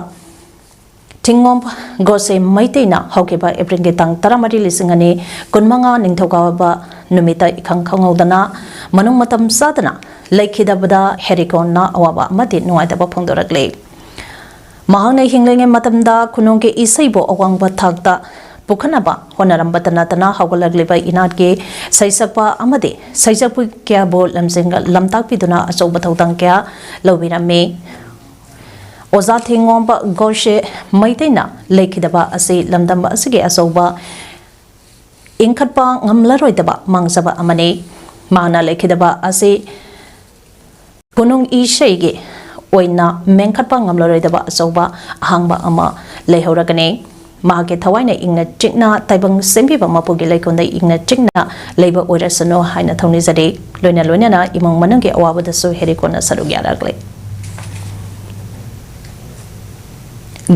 ꯊꯤꯡꯉꯣꯝ ꯒꯣꯁꯦ ꯃꯩꯇꯩꯅ ꯍꯧꯈꯤꯕ ꯑꯦꯄ꯭ꯔꯤꯜꯒꯤ ꯇꯥꯡ ꯇꯔꯥꯃꯔꯤ, ꯂꯤꯁꯤꯡ ꯑꯅꯤ ꯀꯨꯟꯃꯉꯥ ꯅꯤꯡꯊꯧꯀꯥꯕ ꯅꯨꯃꯤꯠꯇ ꯏꯈꯪ ꯈꯪꯍꯧꯗꯅ ꯃꯅꯨꯡ ꯃꯇꯝ ꯆꯥꯗꯅ ꯂꯩꯈꯤꯗꯕꯗ ꯍꯦꯔꯤꯀꯣꯟꯅ ꯑꯋꯥꯕ ꯑꯃꯗꯤ ꯅꯨꯡꯉꯥꯏꯇꯕ ꯐꯣꯡꯗꯣꯔꯛꯂꯤ꯫ ꯃꯍꯥꯛꯅ ꯍꯤꯡꯂꯤꯉꯩ ꯃꯇꯝꯗ ꯈꯨꯅꯨꯡꯒꯤ ꯏꯁꯩꯕꯨ ꯑꯋꯥꯡꯕ ꯊꯥꯛꯇ ꯄꯨꯈꯠꯅꯕ ꯍꯣꯠꯅꯔꯝꯕꯇ ꯅꯠꯇꯅ ꯍꯧꯒꯠꯂꯛꯂꯤꯕ ꯏꯅꯥꯠꯀꯤ ꯁꯩꯁꯛꯄ ꯑꯃꯗꯤ ꯁꯩꯁꯛꯄꯤ ꯀꯌꯥꯕꯨ ꯂꯝꯖꯤꯡ ꯂꯝꯇꯥꯛꯄꯤꯗꯨꯅ ꯑꯆꯧꯕ ꯊꯧꯗꯥꯡ ꯀꯌꯥ ꯂꯧꯕꯤꯔꯝꯃꯤ꯫ ꯑꯣꯖꯥ ꯊꯦꯡꯉꯣꯝꯕ ꯒꯣꯁꯦ ꯃꯩꯇꯩꯅ ꯂꯩꯈꯤꯗꯕ ꯑꯁꯤ ꯂꯝꯗꯝ ꯑꯁꯤꯒꯤ ꯑꯆꯧꯕ ꯏꯟꯈꯠꯄ ꯉꯝꯂꯔꯣꯏꯗꯕ ꯃꯥꯡꯖꯕ ꯑꯃꯅꯤ꯫ ꯃꯍꯥꯛꯅ ꯂꯩꯈꯤꯗꯕ ꯑꯁꯤ ꯈꯨꯅꯨꯡ ꯏꯁꯩꯒꯤ ꯑꯣꯏꯅ ꯃꯦꯟꯈꯠꯄ ꯉꯝꯂꯔꯣꯏꯗꯕ ꯑꯆꯧꯕ ꯑꯍꯥꯡꯕ ꯑꯃ ꯂꯩꯍꯧꯔꯒꯅꯤ꯫ ꯃꯍꯥꯛꯀꯤ ꯊꯋꯥꯏꯅ ꯏꯪꯅ ꯆꯤꯛꯅ ꯇꯥꯏꯕꯪ ꯁꯦꯝꯕꯤꯕ ꯃꯄꯨꯒꯤ ꯂꯩꯀꯣꯜꯗ ꯏꯪꯅ ꯆꯤꯛꯅ ꯂꯩꯕ ꯑꯣꯏꯔꯁꯅꯨ ꯍꯥꯏꯅ ꯊꯧꯅꯤꯖꯔꯤ꯫ ꯂꯣꯏꯅ ꯂꯣꯏꯅꯅ ꯏꯃꯨꯡ ꯃꯅꯨꯡꯒꯤ ꯑꯋꯥꯕꯗꯁꯨ ꯍꯦꯔꯤꯀꯣꯟꯅ ꯁꯔꯨꯛ ꯌꯥꯔꯛꯂꯤ꯫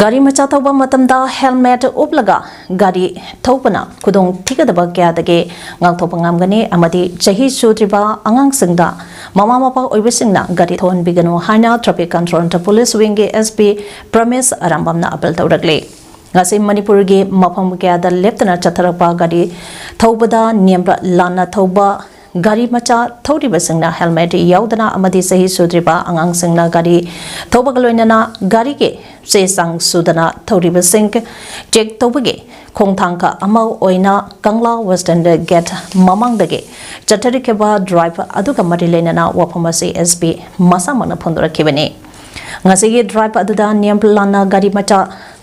ꯒꯥꯔꯤ ꯃꯆꯥ ꯊꯧꯕ ꯃꯇꯝꯗ helmet ꯎꯞꯂꯒ ꯒꯥꯔꯤ ꯊꯧꯕꯅ ꯈꯨꯗꯣꯡ ꯊꯤꯒꯗꯕ ꯀꯌꯥꯗꯒꯤ ꯉꯥꯛꯊꯣꯛꯄ ꯉꯝꯒꯅꯤ ꯑꯃꯗꯤ ꯆꯍꯤ ꯁꯨꯗ꯭ꯔꯤꯕ ꯑꯉꯥꯡꯁꯤꯡꯗ ꯃꯃꯥ ꯃꯄꯥ ꯑꯣꯏꯕꯁꯤꯡꯅ ꯒꯥꯔꯤ ꯊꯧꯍꯟꯕꯤꯒꯅꯨ ꯍꯥꯏꯅ Traffic Control Police Wingꯒꯤ S P ꯄ꯭ꯔꯃꯦꯁ ꯑꯔꯥꯝꯕꯝꯅ appeal ꯇꯧꯔꯛꯂꯤ꯫ ꯉꯁꯤ ꯃꯅꯤꯄꯨꯔꯒꯤ ꯃꯐꯝ ꯀꯌꯥꯗ ꯂꯦꯞꯇꯅ ꯆꯠꯊꯔꯛꯄ ꯒꯥꯔꯤ ꯊꯧꯕꯗ ꯅꯤꯌꯝ ꯂꯥꯟꯅ ꯊꯧꯕ ꯒꯥꯔꯤ ꯃꯆꯥ ꯊꯧꯔꯤꯕꯁꯤꯡꯅ helmet ꯌꯥꯎꯗꯅ ꯑꯃꯗꯤ ꯆꯍꯤ ꯁꯨꯗ꯭ꯔꯤꯕ ꯑꯉꯥꯡꯁꯤꯡꯅ ꯒꯥꯔꯤ ꯊꯧꯕꯒ ꯂꯣꯏꯅꯅ ꯒꯥꯔꯤꯒꯤ ꯆꯦ ꯆꯥꯡ ꯁꯨꯗꯅ ꯊꯧꯔꯤꯕꯁꯤꯡ check ꯇꯧꯕꯒꯤ ꯈꯣꯡꯊꯥꯡ ꯈꯔ ꯑꯃ ꯑꯣꯏꯅ ꯀꯪꯂꯥ Western Gate ꯃꯃꯥꯡꯗꯒꯤ ꯆꯠꯊꯔꯤꯈꯤꯕ drive ꯑꯗꯨꯒ ꯃꯔꯤ ꯂꯩꯅꯅ ꯋꯥꯐꯝ ꯑꯁꯤ SP ꯃꯁꯥꯃꯛꯅ ꯐꯣꯡꯗꯣꯔꯛꯈꯤꯕꯅꯤ꯫ ꯉꯁꯤꯒꯤ drive ꯑꯗꯨꯗ ꯅꯤꯌꯝ ꯂꯥꯟꯅ ꯒꯥꯔꯤ ꯃꯆꯥ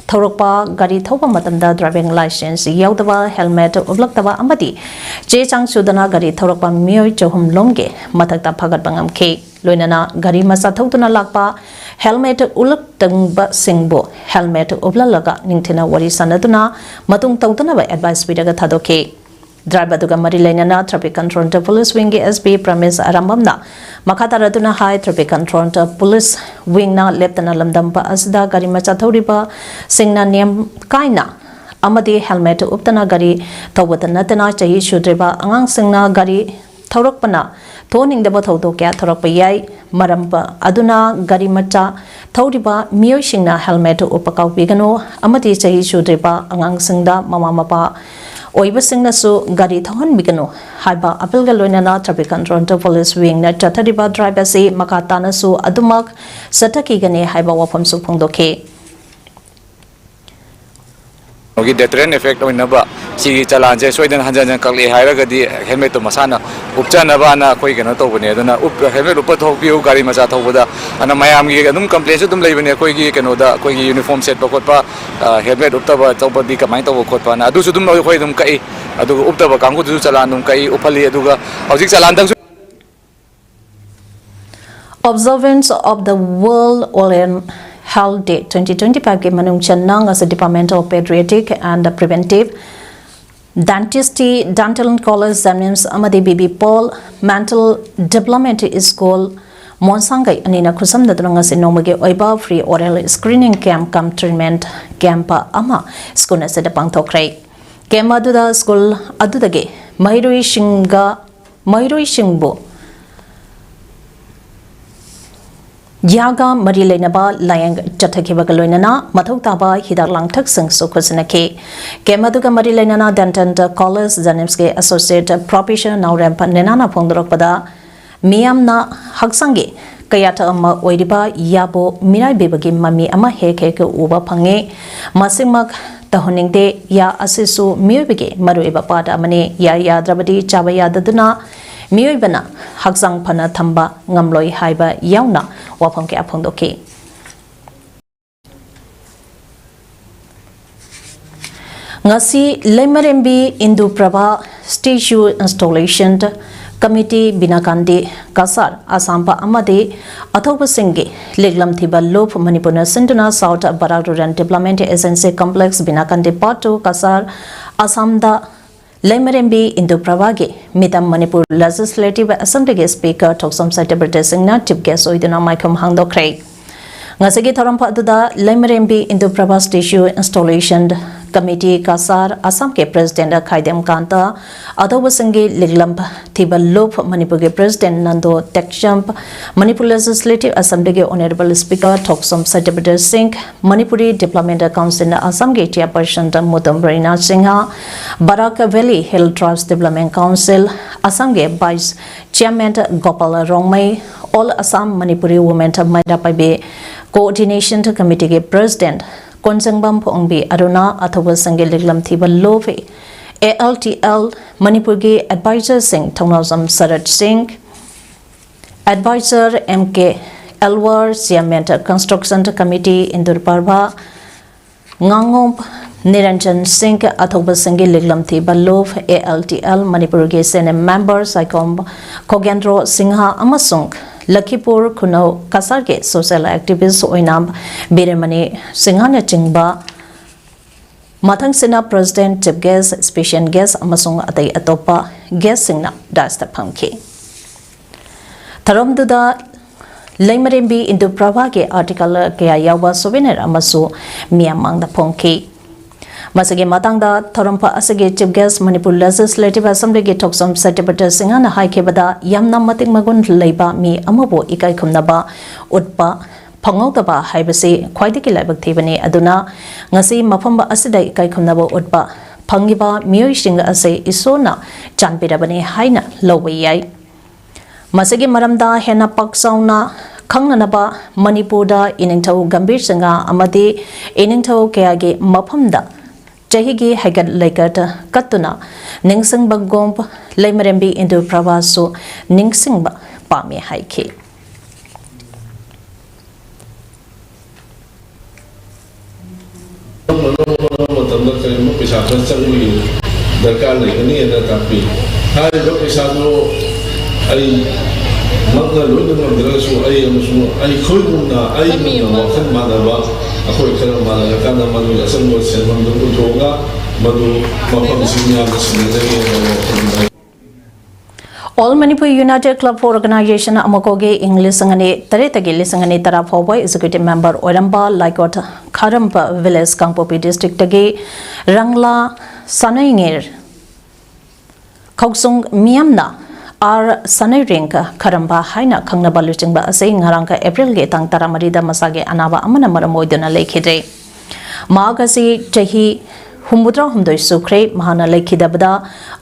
ꯊꯧꯔꯛꯄ, ꯒꯥꯔꯤ ꯊꯧꯕ ꯃꯇꯝꯗ driving licence ꯌꯥꯎꯗꯕ, helmet ꯎꯞꯂꯛꯇꯕ ꯑꯃꯗꯤ ꯆꯦ ꯆꯥꯡ ꯁꯨꯗꯅ ꯒꯥꯔꯤ ꯊꯧꯔꯛꯄ ꯃꯤꯑꯣꯏ ꯆꯍꯨꯝ ꯂꯣꯝꯒꯤ ꯃꯊꯛꯇ ꯐꯒꯠꯄ ꯉꯝꯈꯤ꯫ ꯂꯣꯏꯅꯅ ꯒꯥꯔꯤ ꯃꯆꯥ ꯊꯧꯗꯨꯅ ꯂꯥꯛꯄ helmet ꯎꯞꯂꯛꯇꯕꯁꯤꯡꯕꯨ helmet ꯎꯞꯍꯜꯂꯒ ꯅꯤꯡꯊꯤꯅ ꯋꯥꯔꯤ ꯁꯥꯟꯅꯗꯨꯅ ꯃꯇꯨꯡ ꯇꯧꯗꯅꯕ advice ꯄꯤꯔꯒ ꯊꯥꯗꯣꯛꯈꯤ꯫ Drive ꯑꯗꯨꯒ ꯃꯔꯤ ꯂꯩꯅꯅ Traffic Control Police Wingꯒꯤ SP ꯄ꯭ꯔꯃꯦꯁ ꯑꯔꯥꯝꯕꯝꯅ ꯃꯈꯥ ꯇꯥꯔꯗꯨꯅ ꯍꯥꯏ, Traffic Control Police Wingꯅ ꯂꯦꯞꯇꯅ ꯂꯝꯗꯝꯕ ꯑꯁꯤꯗ ꯒꯥꯔꯤ ꯃꯆꯥ ꯊꯧꯔꯤꯕꯁꯤꯡꯅ ꯅꯤꯌꯝ ꯀꯥꯏꯅ ꯑꯃꯗꯤ helmet ꯎꯞꯇꯅ ꯒꯥꯔꯤ ꯊꯧꯕꯇ ꯅꯠꯇꯅ ꯆꯍꯤ ꯁꯨꯗ꯭ꯔꯤꯕ ꯑꯉꯥꯡꯁꯤꯡꯅ ꯒꯥꯔꯤ ꯊꯧꯔꯛꯄꯅ ꯊꯣꯛꯍꯟꯅꯤꯡꯗꯕ ꯊꯧꯗꯣꯛ ꯀꯌꯥ ꯊꯣꯔꯛꯄ ꯌꯥꯏ꯫ ꯃꯔꯝ ꯑꯗꯨꯅ ꯒꯥꯔꯤ ꯃꯆꯥ ꯊꯧꯔꯤꯕ ꯃꯤꯑꯣꯏꯁꯤꯡꯅ helmet ꯎꯞꯄ ꯀꯥꯎꯕꯤꯒꯅꯨ ꯑꯃꯗꯤ ꯆꯍꯤ ꯁꯨꯗ꯭ꯔꯤꯕ ꯑꯉꯥꯡꯁꯤꯡꯗ ꯃꯃꯥ ꯃꯄꯥ ꯑꯣꯏꯕꯁꯤꯡꯅꯁꯨ ꯒꯥꯔꯤ ꯊꯧꯍꯟꯕꯤꯒꯅꯨ ꯍꯥꯏꯕ appealꯒ ꯂꯣꯏꯅꯅ Traffic Control Police Wingꯅ ꯆꯠꯊꯔꯤꯕ drive ꯑꯁꯤ ꯃꯈꯥ ꯇꯥꯅꯁꯨ ꯑꯗꯨꯃꯛ ꯆꯠꯊꯈꯤꯒꯅꯤ ꯍꯥꯏꯕ ꯋꯥꯐꯝꯁꯨ ꯐꯣꯡꯗꯣꯛꯈꯤ꯫ ꯒꯤ deterrent effect ꯑꯣꯏꯅꯕ ꯁꯤꯒꯤ ꯆꯂꯥꯟꯁꯦ ꯁꯣꯏꯗꯅ ꯍꯟꯖꯟ ꯍꯟꯖꯟ ꯀꯛꯂꯛꯑꯦ ꯍꯥꯏꯔꯒꯗꯤ helmetꯇꯣ ꯃꯁꯥꯅ ꯎꯞꯆꯅꯕꯅ ꯑꯩꯈꯣꯏ ꯀꯩꯅꯣ ꯇꯧꯕꯅꯦ꯫ ꯑꯗꯨꯅ ꯎꯞ-, helmet ꯎꯞꯄ ꯊꯧꯕꯤꯌꯨ ꯒꯥꯔꯤ ꯃꯆꯥ ꯊꯧꯕꯗ꯫ ꯑꯗꯨꯅ ꯃꯌꯥꯝꯒꯤ ꯑꯗꯨꯝ complainꯁꯨ ꯑꯗꯨꯝ ꯂꯩꯕꯅꯦ, ꯑꯩꯈꯣꯏꯒꯤ ꯀꯩꯅꯣꯗ, ꯑꯩꯈꯣꯏꯒꯤ uniform ꯁꯦꯠꯄ ꯈꯣꯠꯄ, ꯑ, helmet ꯎꯞꯇꯕ ꯇꯧꯕꯗꯤ ꯀꯃꯥꯏꯅ ꯇꯧꯕ ꯈꯣꯠꯄꯅ꯫ ꯑꯗꯨꯁꯨ ꯑꯗꯨꯝ ꯑꯩꯈꯣꯏ ꯑꯗꯨꯝ ꯀꯛꯏ꯫ ꯑꯗꯨꯒ ꯎꯞꯇꯕ ꯀꯥꯡꯕꯨꯗꯨꯁꯨ ꯆꯂꯥꯟ ꯑꯗꯨꯝ ꯀꯛꯏ, ꯎꯞꯍꯜꯂꯤ꯫ ꯑꯗꯨꯒ ꯍꯧꯖꯤꯛ ꯆꯂꯥꯟꯗꯪꯁꯨ Observance of the World Oral Health Day twenty twenty-fiveꯀꯤ ꯃꯅꯨꯡ ꯆꯟꯅ ꯉꯁꯤ Department of Pediatric and Preventive Dentistry, Dental College, JNIMS ꯑꯃꯗꯤ BB Paul Mental Development School ꯃꯣꯟꯁꯥꯡꯒꯩ ꯑꯅꯤꯅ ꯈꯨꯠꯁꯝꯅꯗꯨꯅ ꯉꯁꯤ ꯅꯣꯡꯃꯒꯤ ꯑꯣꯏꯕ free oral screening camp cum treatment camp ꯑꯃ school ꯑꯁꯤꯗ ꯄꯥꯡꯊꯣꯛꯈ꯭ꯔꯦ꯫ Camp ꯑꯗꯨꯗ school ꯑꯗꯨꯗꯒꯤ ꯃꯍꯩꯔꯣꯏꯁꯤꯡꯒ ꯃꯍꯩꯔꯣꯏꯁꯤꯡꯕꯨ ꯌꯥꯒ ꯃꯔꯤ ꯂꯩꯅꯕ ꯂꯥꯌꯦꯡ ꯆꯠꯊꯈꯤꯕꯒ ꯂꯣꯏꯅꯅ ꯃꯊꯧ ꯇꯥꯕ ꯍꯤꯗꯥꯛ ꯂꯥꯡꯊꯛꯁꯤꯡꯁꯨ ꯈꯨꯠꯁꯤꯟꯅꯈꯤ꯫ ꯀꯦꯝ ꯑꯗꯨꯒ ꯃꯔꯤ ꯂꯩꯅꯅ Dental College JNIMSꯀꯤ Associate Professor ꯅꯥꯎꯔꯦꯝ ꯅꯦꯅꯥꯅ ꯐꯣꯡꯗꯣꯔꯛꯄꯗ, ꯃꯤꯌꯥꯝꯅ ꯍꯛꯆꯥꯡꯒꯤ ꯀꯌꯥꯠ ꯑꯃ ꯑꯣꯏꯔꯤꯕ ꯌꯥꯕꯨ ꯃꯤꯔꯥꯏꯕꯤꯕꯒꯤ ꯃꯃꯤ ꯑꯃ ꯍꯦꯛ ꯍꯦꯛ ꯎꯕ ꯐꯪꯉꯤ꯫ ꯃꯁꯤꯃꯛ ꯇꯧꯍꯟꯅꯤꯡꯗꯦ꯫ ꯌꯥ ꯑꯁꯤꯁꯨ ꯃꯤꯑꯣꯏꯕꯒꯤ ꯃꯔꯨꯑꯣꯏꯕ part ꯑꯃꯅꯤ꯫ ꯌꯥ ꯌꯥꯗ꯭ꯔꯕꯗꯤ ꯆꯥꯕ ꯌꯥꯗꯗꯨꯅ ꯃꯤꯑꯣꯏꯕꯅ ꯍꯛꯆꯥꯡ ꯐꯅ ꯊꯝꯕ ꯉꯝꯂꯣꯏ ꯍꯥꯏꯕ ꯌꯥꯎꯅ ꯋꯥꯐꯝ ꯀꯌꯥ ꯐꯣꯡꯗꯣꯛꯈꯤ꯫ ꯉꯁꯤ ꯂꯩꯃꯔꯦꯝꯕꯤ ꯏꯟꯗꯨ Prabha Statue Installation Committee ꯕꯤꯅꯥꯀꯥꯟꯗꯤ Cachar ꯑꯁꯥꯝꯄ ꯑꯃꯗꯤ ꯑꯊꯧꯕꯁꯤꯡꯒꯤ ꯂꯤꯛꯂꯝ ꯊꯤꯕ ꯂꯨꯞ ꯃꯅꯤꯄꯨꯔꯅ ꯁꯤꯟꯗꯨꯅ South Barak Rural Development Agency Complex ꯕꯤꯅꯥꯀꯥꯟꯗꯤ Part two Cachar ꯑꯁꯥꯝꯗ ꯂꯩꯃꯔꯦꯝꯕꯤ ꯏꯟꯗꯨ ꯄ꯭ꯔꯚꯥꯒꯤ ꯃꯤꯇꯝ Manipur Legislative Assemblyꯒꯤ Speaker ꯊꯣꯛꯆꯣꯝ ꯁꯇ꯭ꯌꯕ꯭ꯔꯇ ꯁꯤꯡꯅ Chief Guest ꯑꯣꯏꯗꯨꯅ ꯃꯥꯏꯈꯨꯝ ꯍꯥꯡꯗꯣꯛꯈ꯭ꯔꯦ꯫ ꯉꯁꯤꯒꯤ ꯊꯧꯔꯝ ꯑꯗꯨꯗ ꯂꯩꯃꯔꯦꯝꯕꯤ ꯏꯟꯗꯨ Prabha Statue Installation Committee Cachar ꯑꯁꯥꯝꯒꯤ President ꯈꯥꯏꯗꯦꯝ ꯀꯥꯟꯇ, ꯑꯊꯧꯕꯁꯤꯡꯒꯤ ꯂꯤꯛꯂꯝ ꯊꯤꯕ ꯂꯨꯞ ꯃꯅꯤꯄꯨꯔꯒꯤ President Nando ꯇꯦꯛꯆꯝ, Manipur Legislative Assemblyꯒꯤ Honourable Speaker ꯊꯣꯛꯆꯣꯝ ꯁꯇ꯭ꯌꯕ꯭ꯔꯇ ꯁꯤꯡ, Manipuri Development Council ꯑꯁꯥꯝꯒꯤ Chairperson ꯃꯨꯗꯨꯝ ꯔꯤꯅꯥ Singh, Barak Valley Hill Tribes Development Council ꯑꯁꯥꯝꯒꯤ Vice Chairman Gopal Rongmei, All Assam Manipuri Women ꯃꯩꯔꯥ ꯄꯥꯏꯕꯤ Coordination Committeeꯒꯤ President ꯀꯣꯟꯖꯪꯕꯝ ꯐꯣꯡꯕꯤ ꯑꯔꯨꯅꯥ, ꯑꯊꯧꯕꯁꯤꯡꯒꯤ ꯂꯤꯛꯂꯝ ꯊꯤꯕ ꯂꯨꯞ ALTL ꯃꯅꯤꯄꯨꯔꯒꯤ Advisorꯁꯤꯡ ꯊꯧꯅꯥꯎꯖꯝ ꯁꯔꯠ ꯁꯤꯡ, Advisor M K Elwar, Chairman Construction Committee ꯏꯟꯗꯨ Prabha, ꯉꯥꯉꯣꯝ ꯅꯤꯔꯟꯖꯟ ꯁꯤꯡ, ꯑꯊꯧꯕꯁꯤꯡꯒꯤ ꯂꯤꯛꯂꯝ ꯊꯤꯕ ꯂꯨꯞ ALTL ꯃꯅꯤꯄꯨꯔꯒꯤ Senate Member ꯁꯥꯏꯈꯣꯝ ꯈꯣꯒꯦꯟꯗ꯭ꯔꯣ ꯁꯤꯡꯍ ꯑꯃꯁꯨꯡ ꯂꯈꯤꯄꯨꯔ ꯈꯨꯅꯧ ꯀꯁꯥꯔꯒꯤ social activist ꯑꯣꯏꯅ ꯕꯤꯔꯦꯃꯅꯤ ꯁꯤꯡꯍꯅꯆꯤꯡꯕ, ꯃꯊꯪꯁꯤꯅ President, Chief Guest, Special Guest ꯑꯃꯁꯨꯡ ꯑꯇꯩ ꯑꯇꯣꯞꯄ guestꯁꯤꯡꯅ daisꯇ ꯐꯝꯈꯤ꯫ ꯊꯧꯔꯝꯗꯨꯗ ꯂꯩꯃꯔꯦꯝꯕꯤ ꯏꯟꯗꯨ ꯄ꯭ꯔꯚꯥꯒꯤ article ꯀꯌꯥ ꯌꯥꯎꯕ souvenir ꯑꯃꯁꯨ ꯃꯤꯌꯥꯝ ꯃꯥꯡꯗ ꯐꯣꯡꯈꯤ꯫ ꯃꯁꯤꯒꯤ ꯃꯇꯥꯡꯗ ꯊꯧꯔꯝ ꯑꯁꯤꯒꯤ Chief Guest Manipur Legislative Assemblyꯒꯤ ꯊꯣꯛꯆꯣꯝ ꯁꯇ꯭ꯌꯕ꯭ꯔꯇ ꯁꯤꯡꯍꯅ ꯍꯥꯏꯈꯤꯕꯗ, ꯌꯥꯝꯅ ꯃꯇꯤꯛ ꯃꯒꯨꯟ ꯂꯩꯕ ꯃꯤ ꯑꯃꯕꯨ ꯏꯀꯥꯏ ꯈꯨꯝꯅꯕ ꯎꯠꯄ ꯐꯪꯍꯧꯗꯕ ꯍꯥꯏꯕꯁꯤ ꯈ꯭ꯋꯥꯏꯗꯒꯤ ꯂꯥꯏꯕꯛ ꯊꯤꯕꯅꯤ꯫ ꯑꯗꯨꯅ ꯉꯁꯤ ꯃꯐꯝ ꯑꯁꯤꯗ ꯏꯀꯥꯏ ꯈꯨꯝꯅꯕ ꯎꯠꯄ ꯐꯪꯂꯤꯕ ꯃꯤꯑꯣꯏꯁꯤꯡ ꯑꯁꯤ ꯏꯁꯣꯔꯅ ꯆꯥꯟꯕꯤꯔꯕꯅꯤ ꯍꯥꯏꯅ ꯂꯧꯕ ꯌꯥꯏ꯫ ꯃꯁꯤꯒꯤ ꯃꯔꯝꯗ ꯍꯦꯟꯅ ꯄꯥꯛ ꯆꯥꯎꯅ ꯈꯪꯅꯅꯕ ꯃꯅꯤꯄꯨꯔꯗ ꯏꯅꯤꯡꯊꯧ ꯒꯝꯚꯤꯔ ꯁꯤꯡꯍ ꯑꯃꯗꯤ ꯏꯅꯤꯡꯊꯧ ꯀꯌꯥꯒꯤ ꯃꯐꯝꯗ ꯆꯍꯤꯒꯤ ꯍꯩꯒꯠ ꯂꯩꯒꯠ ꯀꯠꯇꯨꯅ ꯅꯤꯡꯁꯤꯡꯕꯒꯨꯝ ꯂꯩꯃꯔꯦꯝꯕꯤ ꯏꯟꯗꯨ ꯄ꯭ꯔꯚꯥꯁꯨ ꯅꯤꯡꯁꯤꯡꯕ ꯄꯥꯝꯃꯤ ꯍꯥꯏꯈꯤ꯫ ꯃꯇꯝꯗ ꯀꯔꯤꯒꯨꯝꯕ ꯄꯩꯁꯥ ꯈꯔ ꯆꯪꯕꯒꯤ ꯗꯔꯀꯥꯔ ꯂꯩꯒꯅꯤ ꯍꯥꯏꯅ ꯇꯥꯛꯄꯤ꯫ ꯍꯥꯏꯔꯤꯕ ꯄꯩꯁꯥꯗꯨ ꯑꯩ ꯃꯛꯅ ꯂꯣꯏꯅ ꯉꯝꯗ꯭ꯔꯒꯁꯨ ꯑꯩ ꯑꯃꯁꯨꯡ ꯑꯩꯈꯣꯏꯒꯨꯝꯅ ꯑꯩꯒꯨꯝꯅ ꯋꯥꯈꯜ ꯃꯥꯟꯅꯕ ꯑꯩꯈꯣꯏ ꯈꯔ ꯃꯥꯟꯅꯔꯀꯥꯟꯗ ꯃꯗꯨꯒꯤ ꯑꯆꯪꯕ ꯁꯦꯟꯐꯝꯗꯨ ꯄꯨꯊꯣꯛꯑꯒ ꯃꯗꯨ ꯃꯐꯝꯁꯤꯡ ꯌꯥꯝꯅ ꯁꯤꯟꯅꯖꯒꯦ ꯍꯥꯏꯅ ꯋꯥꯈꯜ ꯂꯩ꯫ All Manipur United Club for Organization, ꯑꯃꯨꯀꯣꯒꯤ ꯏꯪ ꯂꯤꯁꯤꯡ ꯑꯅꯤ ꯇꯔꯦꯠꯇꯒꯤ ꯂꯤꯁꯤꯡ ꯑꯅꯤ ꯇꯔꯥ ꯐꯥꯎꯕ Executive Member ꯑꯣꯏꯔꯝꯕ ꯂꯥꯏꯀꯣꯠ ꯈꯥꯔꯝꯕ Village, ꯀꯥꯡꯄꯣꯛꯄꯤ Districtꯇꯒꯤ ꯔꯪꯂꯥ ꯁꯥꯅꯩꯉꯦꯔ ꯈꯧꯁꯨꯡ ꯃꯤꯌꯥꯝꯅ ꯑꯥꯔ ꯁꯥꯅꯩꯔꯦꯡ ꯈꯥꯔꯝꯕ ꯍꯥꯏꯅ ꯈꯪꯅꯕ ꯂꯨꯆꯤꯡꯕ ꯑꯁꯤ ꯉꯔꯥꯡ ꯑꯦꯄ꯭ꯔꯤꯜꯒꯤ ꯇꯥꯡ ꯇꯔꯥꯃꯔꯤꯗ ꯃꯁꯥꯒꯤ ꯑꯅꯥꯕ ꯑꯃꯅ ꯃꯔꯝ ꯑꯣꯏꯗꯨꯅ ꯂꯩꯈꯤꯗ꯭ꯔꯦ꯫ ꯃꯍꯥꯛ ꯑꯁꯤ ꯆꯍꯤ ꯍꯨꯝꯐꯨꯇꯔꯥꯍꯨꯝꯗꯣꯏ ꯁꯨꯈ꯭ꯔꯦ꯫ ꯃꯍꯥꯛꯅ ꯂꯩꯈꯤꯗꯕꯗ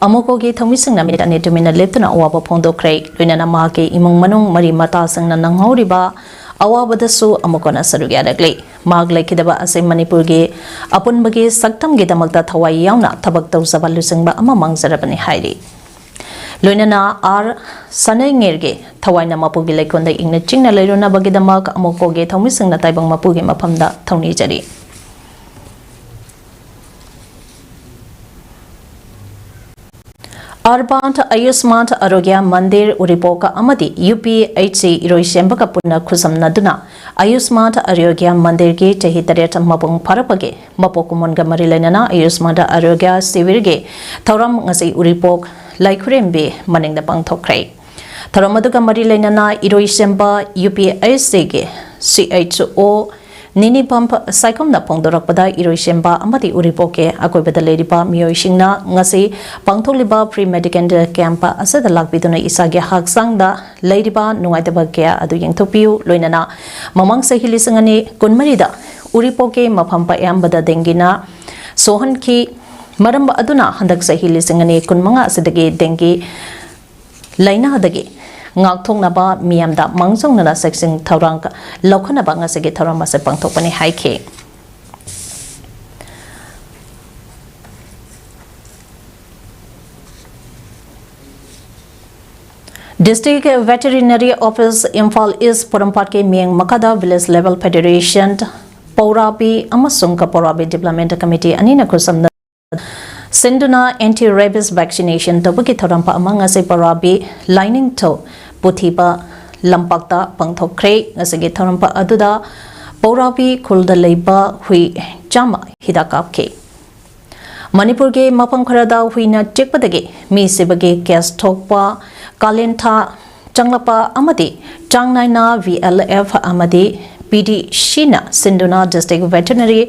ꯑꯃꯨꯀꯣꯒꯤ ꯊꯧꯃꯤꯁꯤꯡꯅ ꯃꯤꯅꯤꯠ ꯑꯅꯤ ꯇꯨꯃꯤꯟꯅ ꯂꯦꯞꯇꯨꯅ ꯑꯋꯥꯕ ꯐꯣꯡꯗꯣꯛꯈ꯭ꯔꯦ꯫ ꯂꯣꯏꯅꯅ ꯃꯍꯥꯛꯀꯤ ꯏꯃꯨꯡ ꯃꯅꯨꯡ, ꯃꯔꯤ ꯃꯇꯥꯁꯤꯡꯅ ꯅꯪꯍꯧꯔꯤꯕ ꯑꯋꯥꯕꯗꯁꯨ ꯑꯃꯨꯀꯣꯅ ꯁꯔꯨꯛ ꯌꯥꯔꯛꯂꯤ꯫ ꯃꯍꯥꯛ ꯂꯩꯈꯤꯗꯕ ꯑꯁꯤ ꯃꯅꯤꯄꯨꯔꯒꯤ ꯑꯄꯨꯟꯕꯒꯤ ꯁꯛꯇꯝꯒꯤꯗꯃꯛꯇ ꯊꯋꯥꯏ ꯌꯥꯎꯅ ꯊꯕꯛ ꯇꯧꯖꯕ ꯂꯨꯆꯤꯡꯕ ꯑꯃ ꯃꯥꯡꯖꯔꯕꯅꯤ ꯍꯥꯏꯔꯤ꯫ ꯂꯣꯏꯅꯅ ꯑꯥꯔ ꯁꯥꯅꯩꯉꯦꯔꯒꯤ ꯊꯋꯥꯏꯅ ꯃꯄꯨꯒꯤ ꯂꯩꯀꯣꯜꯗ ꯏꯪꯅ ꯆꯤꯛꯅ ꯂꯩꯔꯨꯅꯕꯒꯤꯗꯃꯛ ꯑꯃꯨꯀꯣꯒꯤ ꯊꯧꯃꯤꯁꯤꯡꯅ ꯇꯥꯏꯕꯪ ꯃꯄꯨꯒꯤ ꯃꯐꯝꯗ ꯊꯧꯅꯤꯖꯔꯤ꯫ ꯑꯔꯕꯥꯟ ꯑꯌꯨꯁꯃꯥꯟ ꯑꯔꯣꯒ꯭ꯌ ꯃꯟꯗꯤꯔ ꯎꯔꯤꯄꯣꯛ ꯑꯃꯗꯤ ꯌꯨ ꯄꯤ ꯑꯩꯆ ꯁꯤ ꯏꯔꯣꯏꯁꯦꯝꯕꯒ ꯄꯨꯟꯅ ꯈꯨꯠꯁꯝꯅꯗꯨꯅ ꯑꯌꯨꯁꯃꯥꯟ ꯑꯔꯣꯒ꯭ꯌ ꯃꯟꯗꯤꯔꯒꯤ ꯆꯍꯤ ꯇꯔꯦꯠ ꯃꯄꯨꯡ ꯐꯥꯔꯛꯄꯒꯤ ꯃꯄꯣꯛ ꯀꯨꯝꯑꯣꯟꯒ ꯃꯔꯤ ꯂꯩꯅꯅ ꯑꯌꯨꯁꯃꯥꯟ ꯑꯔꯣꯒ꯭ꯌ ꯁꯤꯕꯤꯔꯒꯤ ꯊꯧꯔꯝ ꯉꯁꯤ ꯎꯔꯤꯄꯣꯛ ꯂꯥꯏꯈꯨꯔꯦꯝꯕꯤ ꯃꯅꯤꯡꯗ ꯄꯥꯡꯊꯣꯛꯈ꯭ꯔꯦ꯫ ꯊꯧꯔꯝ ꯑꯗꯨꯒ ꯃꯔꯤ ꯂꯩꯅꯅ ꯏꯔꯣꯏꯁꯦꯝꯕ ꯌꯨ ꯄꯤ ꯑꯩꯆ ꯁꯤꯒꯤ ꯁꯤ ꯑꯩꯆ ꯑꯣ ꯅꯤꯅꯤ ꯄꯝ ꯁꯥꯏꯀꯝꯅ ꯐꯣꯡꯗꯣꯔꯛꯄꯗ, ꯏꯔꯣꯏꯁꯦꯝꯕ ꯑꯃꯗꯤ ꯎꯔꯤꯄꯣꯛꯀꯤ ꯑꯀꯣꯏꯕꯗ ꯂꯩꯔꯤꯕ ꯃꯤꯑꯣꯏꯁꯤꯡꯅ ꯉꯁꯤ ꯄꯥꯡꯊꯣꯛꯂꯤꯕ free medical camp ꯑꯁꯤꯗ ꯂꯥꯛꯄꯤꯗꯨꯅ ꯏꯁꯥꯒꯤ ꯍꯛꯆꯥꯡꯗ ꯂꯩꯔꯤꯕ ꯅꯨꯡꯉꯥꯏꯇꯕ ꯀꯌꯥ ꯑꯗꯨ ꯌꯦꯡꯊꯣꯛꯄꯤꯌꯨ꯫ ꯂꯣꯏꯅꯅ ꯃꯃꯥꯡ ꯆꯍꯤ ꯂꯤꯁꯤꯡ ꯑꯅꯤ ꯀꯨꯟꯃꯔꯤꯗ ꯎꯔꯤꯄꯣꯛꯀꯤ ꯃꯐꯝ ꯑꯌꯥꯝꯕꯗ dengueꯅ ꯁꯣꯛꯍꯟꯈꯤ꯫ ꯃꯔꯝ ꯑꯗꯨꯅ ꯍꯟꯗꯛ ꯆꯍꯤ ꯂꯤꯁꯤꯡ ꯑꯅꯤ ꯀꯨꯟꯃꯉꯥ ꯑꯁꯤꯗꯒꯤ dengue ꯂꯥꯏꯅꯥꯗꯒꯤ ꯉꯥꯛꯊꯣꯛꯅꯕ ꯃꯤꯌꯥꯝꯗ ꯃꯥꯡꯖꯧꯅꯅ ꯆꯦꯛꯁꯤꯟ ꯊꯧꯔꯥꯡ ꯂꯧꯈꯠꯅꯕ ꯉꯁꯤꯒꯤ ꯊꯧꯔꯝ ꯑꯁꯤ ꯄꯥꯡꯊꯣꯛꯄꯅꯤ ꯍꯥꯏꯈꯤ꯫ District Veterinary Office, Imphal East ꯄꯣꯔꯣꯝꯄꯥꯠꯀꯤ ꯃꯤꯠꯌꯦꯡ ꯃꯈꯥꯗ Village Level Federation ꯄꯧꯔꯥꯕꯤ ꯑꯃꯁꯨꯡ ꯀꯄꯧꯔꯥꯕꯤ Development Committee ꯑꯅꯤꯅ ꯈꯨꯠꯁꯝꯅ ꯁꯤꯟꯗꯨꯅ anti rabies vaccination ꯇꯧꯕꯒꯤ ꯊꯧꯔꯝ ꯑꯃ ꯉꯁꯤ ꯄꯧꯔꯥꯕꯤ ꯂꯥꯏꯅꯤꯡꯊꯧ ꯄꯨꯊꯤꯕ ꯂꯝꯄꯥꯛꯇ ꯄꯥꯡꯊꯣꯛꯈ꯭ꯔꯦ꯫ ꯉꯁꯤꯒꯤ ꯊꯧꯔꯝ ꯑꯗꯨꯗ ꯄꯧꯔꯥꯕꯤ ꯈꯨꯜꯗ ꯂꯩꯕ ꯍꯨꯏ ꯆꯥꯝꯃ ꯍꯤꯗꯥꯛ ꯀꯥꯞꯈꯤ꯫ ꯃꯅꯤꯄꯨꯔꯒꯤ ꯃꯐꯝ ꯈꯔꯗ ꯍꯨꯏꯅ ꯆꯤꯛꯄꯗꯒꯤ ꯃꯤ ꯁꯤꯕꯒꯤ case ꯊꯣꯛꯄ, ꯀꯥꯂꯦꯟ ꯊꯥ ꯆꯪꯂꯛꯄ ꯑꯃꯗꯤ ꯆꯥꯡ ꯅꯥꯏꯅ V L F ꯑꯃꯗꯤ P D Cꯅ ꯁꯤꯟꯗꯨꯅ District Veterinary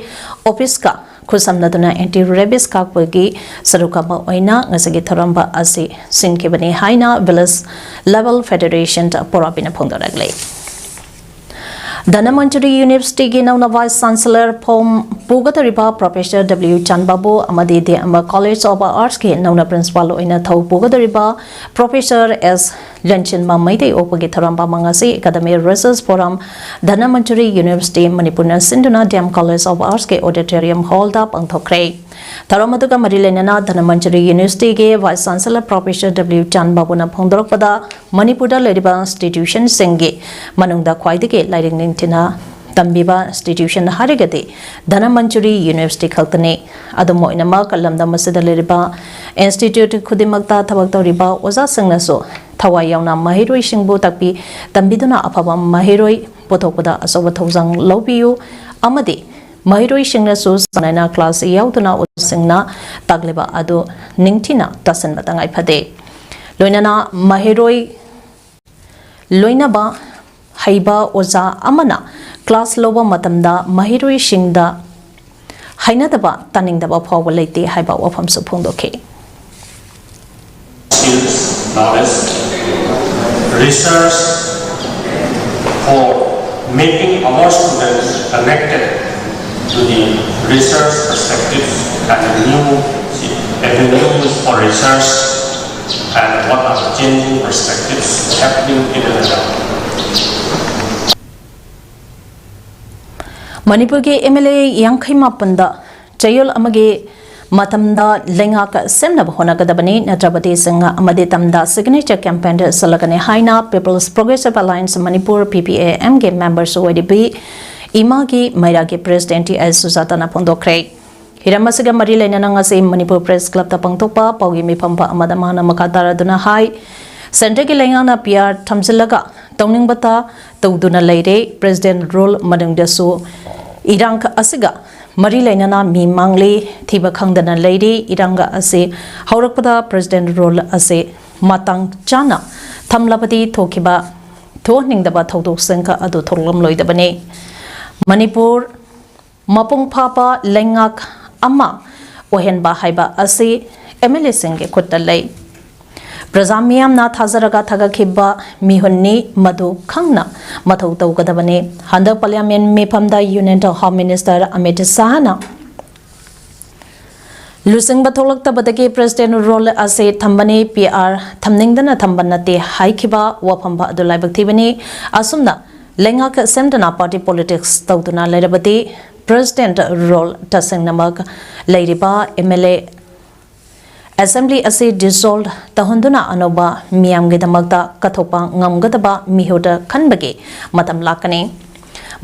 Officeꯀ ꯈꯨꯠꯁꯝꯅꯗꯨꯅ anti rabies ꯀꯥꯞꯄꯒꯤ ꯁꯔꯨꯛ ꯑꯃ ꯑꯣꯏꯅ ꯉꯁꯤꯒꯤ ꯊꯧꯔꯝ ꯑꯁꯤ ꯁꯤꯟꯈꯤꯕꯅꯤ ꯍꯥꯏꯅ Village Level Federation ꯄꯧꯔꯥꯕꯤꯅ ꯐꯣꯡꯗꯣꯔꯛꯂꯤ꯫ ꯙꯅꯃꯟꯖꯨꯔꯤ Universityꯒꯤ ꯅꯧꯅ Vice Chancellor ꯐꯝ ꯄꯨꯒꯗꯧꯔꯤꯕ Professor W ꯆꯥꯟꯕꯥꯕꯨ ꯑꯃꯗꯤ D M College of Artsꯀꯤ ꯅꯧꯅ Principal ꯑꯣꯏꯅ ꯊꯧ ꯄꯨꯒꯗꯧꯔꯤꯕ Professor S ꯂꯟꯆꯤꯟꯕ ꯃꯩꯇꯩ ꯑꯣꯛꯄꯒꯤ ꯊꯧꯔꯝ ꯑꯃ ꯉꯁꯤ Academic Research Forum, Dhanamanjuri University, ꯃꯅꯤꯄꯨꯔꯅ ꯁꯤꯟꯗꯨꯅ D M College of Artsꯀꯤ Auditorium Hallꯗ ꯄꯥꯡꯊꯣꯛꯈ꯭ꯔꯦ꯫ ꯊꯧꯔꯝ ꯑꯗꯨꯒ ꯃꯔꯤ ꯂꯩꯅꯅ Dhanamanjuri Universityꯒꯤ Vice Chancellor Professor W ꯆꯥꯟꯕꯥꯕꯨꯅ ꯐꯣꯡꯗꯣꯔꯛꯄꯗ, ꯃꯅꯤꯄꯨꯔꯗ ꯂꯩꯔꯤꯕ institutionꯁꯤꯡꯒꯤ ꯃꯅꯨꯡꯗ ꯈ꯭ꯋꯥꯏꯗꯒꯤ ꯂꯥꯏꯔꯤꯛ ꯅꯤꯡꯊꯤꯅ ꯇꯝꯕꯤꯕ institution ꯍꯥꯏꯔꯒꯗꯤ ꯙꯅꯃꯟꯖꯨꯔꯤ University ꯈꯛꯇꯅꯤ꯫ ꯑꯗꯨꯝ ꯑꯣꯏꯅꯃꯛ, ꯂꯝꯗꯝ ꯑꯁꯤꯗ ꯂꯩꯔꯤꯕ institute ꯈꯨꯗꯤꯡꯃꯛꯇ ꯊꯕꯛ ꯇꯧꯔꯤꯕ ꯑꯣꯖꯥꯁꯤꯡꯅꯁꯨ ꯊꯋꯥꯏ ꯌꯥꯎꯅ ꯃꯍꯩꯔꯣꯏꯁꯤꯡꯕꯨ ꯇꯥꯛꯄꯤ ꯇꯝꯕꯤꯗꯨꯅ ꯑꯐꯕ ꯃꯍꯩꯔꯣꯏ ꯄꯨꯊꯣꯛꯄꯗ ꯑꯆꯧꯕ ꯊꯧꯗꯥꯡ ꯂꯧꯕꯤꯌꯨ ꯑꯃꯗꯤ ꯃꯍꯩꯔꯣꯏꯁꯤꯡꯅꯁꯨ ꯆꯥꯡ ꯅꯥꯏꯅ class ꯌꯥꯎꯗꯨꯅ ꯑꯣꯖꯥꯁꯤꯡꯅ ꯇꯥꯛꯂꯤꯕ ꯑꯗꯨ ꯅꯤꯡꯊꯤꯅ ꯇꯥꯁꯤꯟꯕ ꯇꯉꯥꯏ ꯐꯗꯦ꯫ ꯂꯣꯏꯅꯅ ꯃꯍꯩꯔꯣꯏ ꯂꯣꯏꯅꯕ ꯍꯩꯕ ꯑꯣꯖꯥ ꯑꯃꯅ ꯀ꯭ꯂꯥꯁ ꯂꯧꯕ ꯃꯇꯝꯗ ꯃꯍꯩꯔꯣꯏꯁꯤꯡꯗ ꯍꯩꯅꯗꯕ, ꯇꯥꯅꯤꯡꯗꯕ ꯐꯥꯎꯕ ꯂꯩꯇꯦ ꯍꯥꯏꯕ ꯋꯥꯐꯝꯁꯨ ꯐꯣꯡꯗꯣꯛꯈꯤ꯫ Skills, knowledge, research for making our students connected to the research perspectives and the new avenues for research and what are the changing perspectives happening in and around. ꯃꯅꯤꯄꯨꯔꯒꯤ ꯑꯦꯝ ꯑꯦꯜ ꯑꯦ ꯌꯥꯡꯈꯩ ꯃꯥꯄꯟꯗ ꯆꯌꯣꯜ ꯑꯃꯒꯤ ꯃꯇꯝꯗ ꯂꯩꯉꯥꯛ ꯁꯦꯝꯅꯕ ꯍꯣꯠꯅꯒꯗꯕꯅꯤ, ꯅꯠꯇ꯭ꯔꯕꯗꯤ ꯆꯤꯡ ꯑꯃꯗꯤ ꯇꯝꯗ signature campaign ꯆꯠꯂꯒꯅꯤ ꯍꯥꯏꯅ People's Progressive Alliance ꯃꯅꯤꯄꯨꯔ, ꯄꯤ ꯄꯤ ꯑꯦ ꯑꯦꯝꯒꯤ memberꯁꯨ ꯑꯣꯏꯔꯤꯕꯤ ꯏꯃꯥꯒꯤ ꯃꯩꯔꯥꯒꯤ president ꯇꯤ ꯑꯥꯏ ꯁꯨꯖꯥꯇꯥꯅ ꯐꯣꯡꯗꯣꯛꯈ꯭ꯔꯦ꯫ ꯍꯤꯔꯝ ꯑꯁꯤꯒ ꯃꯔꯤ ꯂꯩꯅꯅ ꯉꯁꯤ ꯃꯅꯤꯄꯨꯔ Press Clubꯇ ꯄꯥꯡꯊꯣꯛꯄ ꯄꯥꯎꯒꯤ ꯃꯤꯐꯝ ꯑꯃꯗ ꯃꯍꯥꯛꯅ ꯃꯈꯥ ꯇꯥꯔꯗꯨꯅ ꯍꯥꯏ, centreꯒꯤ ꯂꯩꯉꯥꯛꯅ P R ꯊꯝꯖꯤꯜꯂꯒ ꯇꯧꯅꯤꯡꯕꯇ ꯇꯧꯗꯨꯅ ꯂꯩꯔꯦ꯫ President rule ꯃꯅꯨꯡꯗꯁꯨ ꯏꯔꯥꯡ ꯑꯁꯤꯒ ꯃꯔꯤ ꯂꯩꯅꯅ ꯃꯤ ꯃꯥꯡꯂꯤ, ꯊꯤꯕ ꯈꯪꯗꯅ ꯂꯩꯔꯤ꯫ ꯏꯔꯥꯡ ꯑꯁꯤ ꯍꯧꯔꯛꯄꯗ President rule ꯑꯁꯤ ꯃꯇꯥꯡ ꯆꯥꯅ ꯊꯝꯂꯕꯗꯤ ꯊꯣꯛꯈꯤꯕ ꯊꯣꯛꯍꯟꯅꯤꯡꯗꯕ ꯊꯧꯗꯣꯛꯁꯤꯡ ꯑꯗꯨ ꯊꯣꯛꯂꯝꯂꯣꯏꯗꯕꯅꯤ꯫ ꯃꯅꯤꯄꯨꯔ ꯃꯄꯨꯡ ꯐꯥꯕ ꯂꯩꯉꯥꯛ ꯑꯃ ꯑꯣꯏꯍꯟꯕ ꯍꯥꯏꯕ ꯑꯁꯤ ꯑꯦꯝ ꯑꯦꯜ ꯑꯦꯁꯤꯡꯒꯤ ꯈꯨꯠꯇ ꯂꯩ꯫ ꯄ꯭ꯔꯖꯥ ꯃꯤꯌꯥꯝꯅ ꯊꯥꯖꯔꯒ ꯊꯥꯒꯠꯈꯤꯕ ꯃꯤꯍꯨꯠꯅꯤ, ꯃꯗꯨ ꯈꯪꯅ ꯃꯊꯧ ꯇꯧꯒꯗꯕꯅꯤ꯫ ꯍꯟꯗꯛ Parliament ꯃꯤꯐꯝꯗ Union Home Minister Amit ꯁꯥꯍꯅ ꯂꯨꯆꯤꯡꯕ ꯊꯣꯛꯂꯛꯇꯕꯗꯒꯤ President rule ꯑꯁꯤ ꯊꯝꯕꯅꯤ, P R ꯊꯝꯅꯤꯡꯗꯅ ꯊꯝꯕ ꯅꯠꯇꯦ ꯍꯥꯏꯈꯤꯕ ꯋꯥꯐꯝ ꯑꯗꯨ ꯂꯥꯏꯕꯛ ꯊꯤꯕꯅꯤ꯫ ꯑꯁꯨꯝꯅ ꯂꯩꯉꯥꯛ ꯁꯦꯝꯗꯅ party politics ꯇꯧꯗꯨꯅ ꯂꯩꯔꯕꯗꯤ President rule ꯇꯁꯦꯡꯅꯃꯛ ꯂꯩꯔꯤꯕ ꯑꯦꯝ ꯑꯦꯜ ꯑꯦ Assembly ꯑꯁꯤ dissolve ꯇꯧꯍꯟꯗꯨꯅ ꯑꯅꯧꯕ ꯃꯤꯌꯥꯝꯒꯤꯗꯃꯛꯇ ꯀꯠꯊꯣꯛꯄ ꯉꯝꯒꯗꯕ ꯃꯤꯍꯨꯠ ꯈꯟꯕꯒꯤ ꯃꯇꯝ ꯂꯥꯛꯀꯅꯤ꯫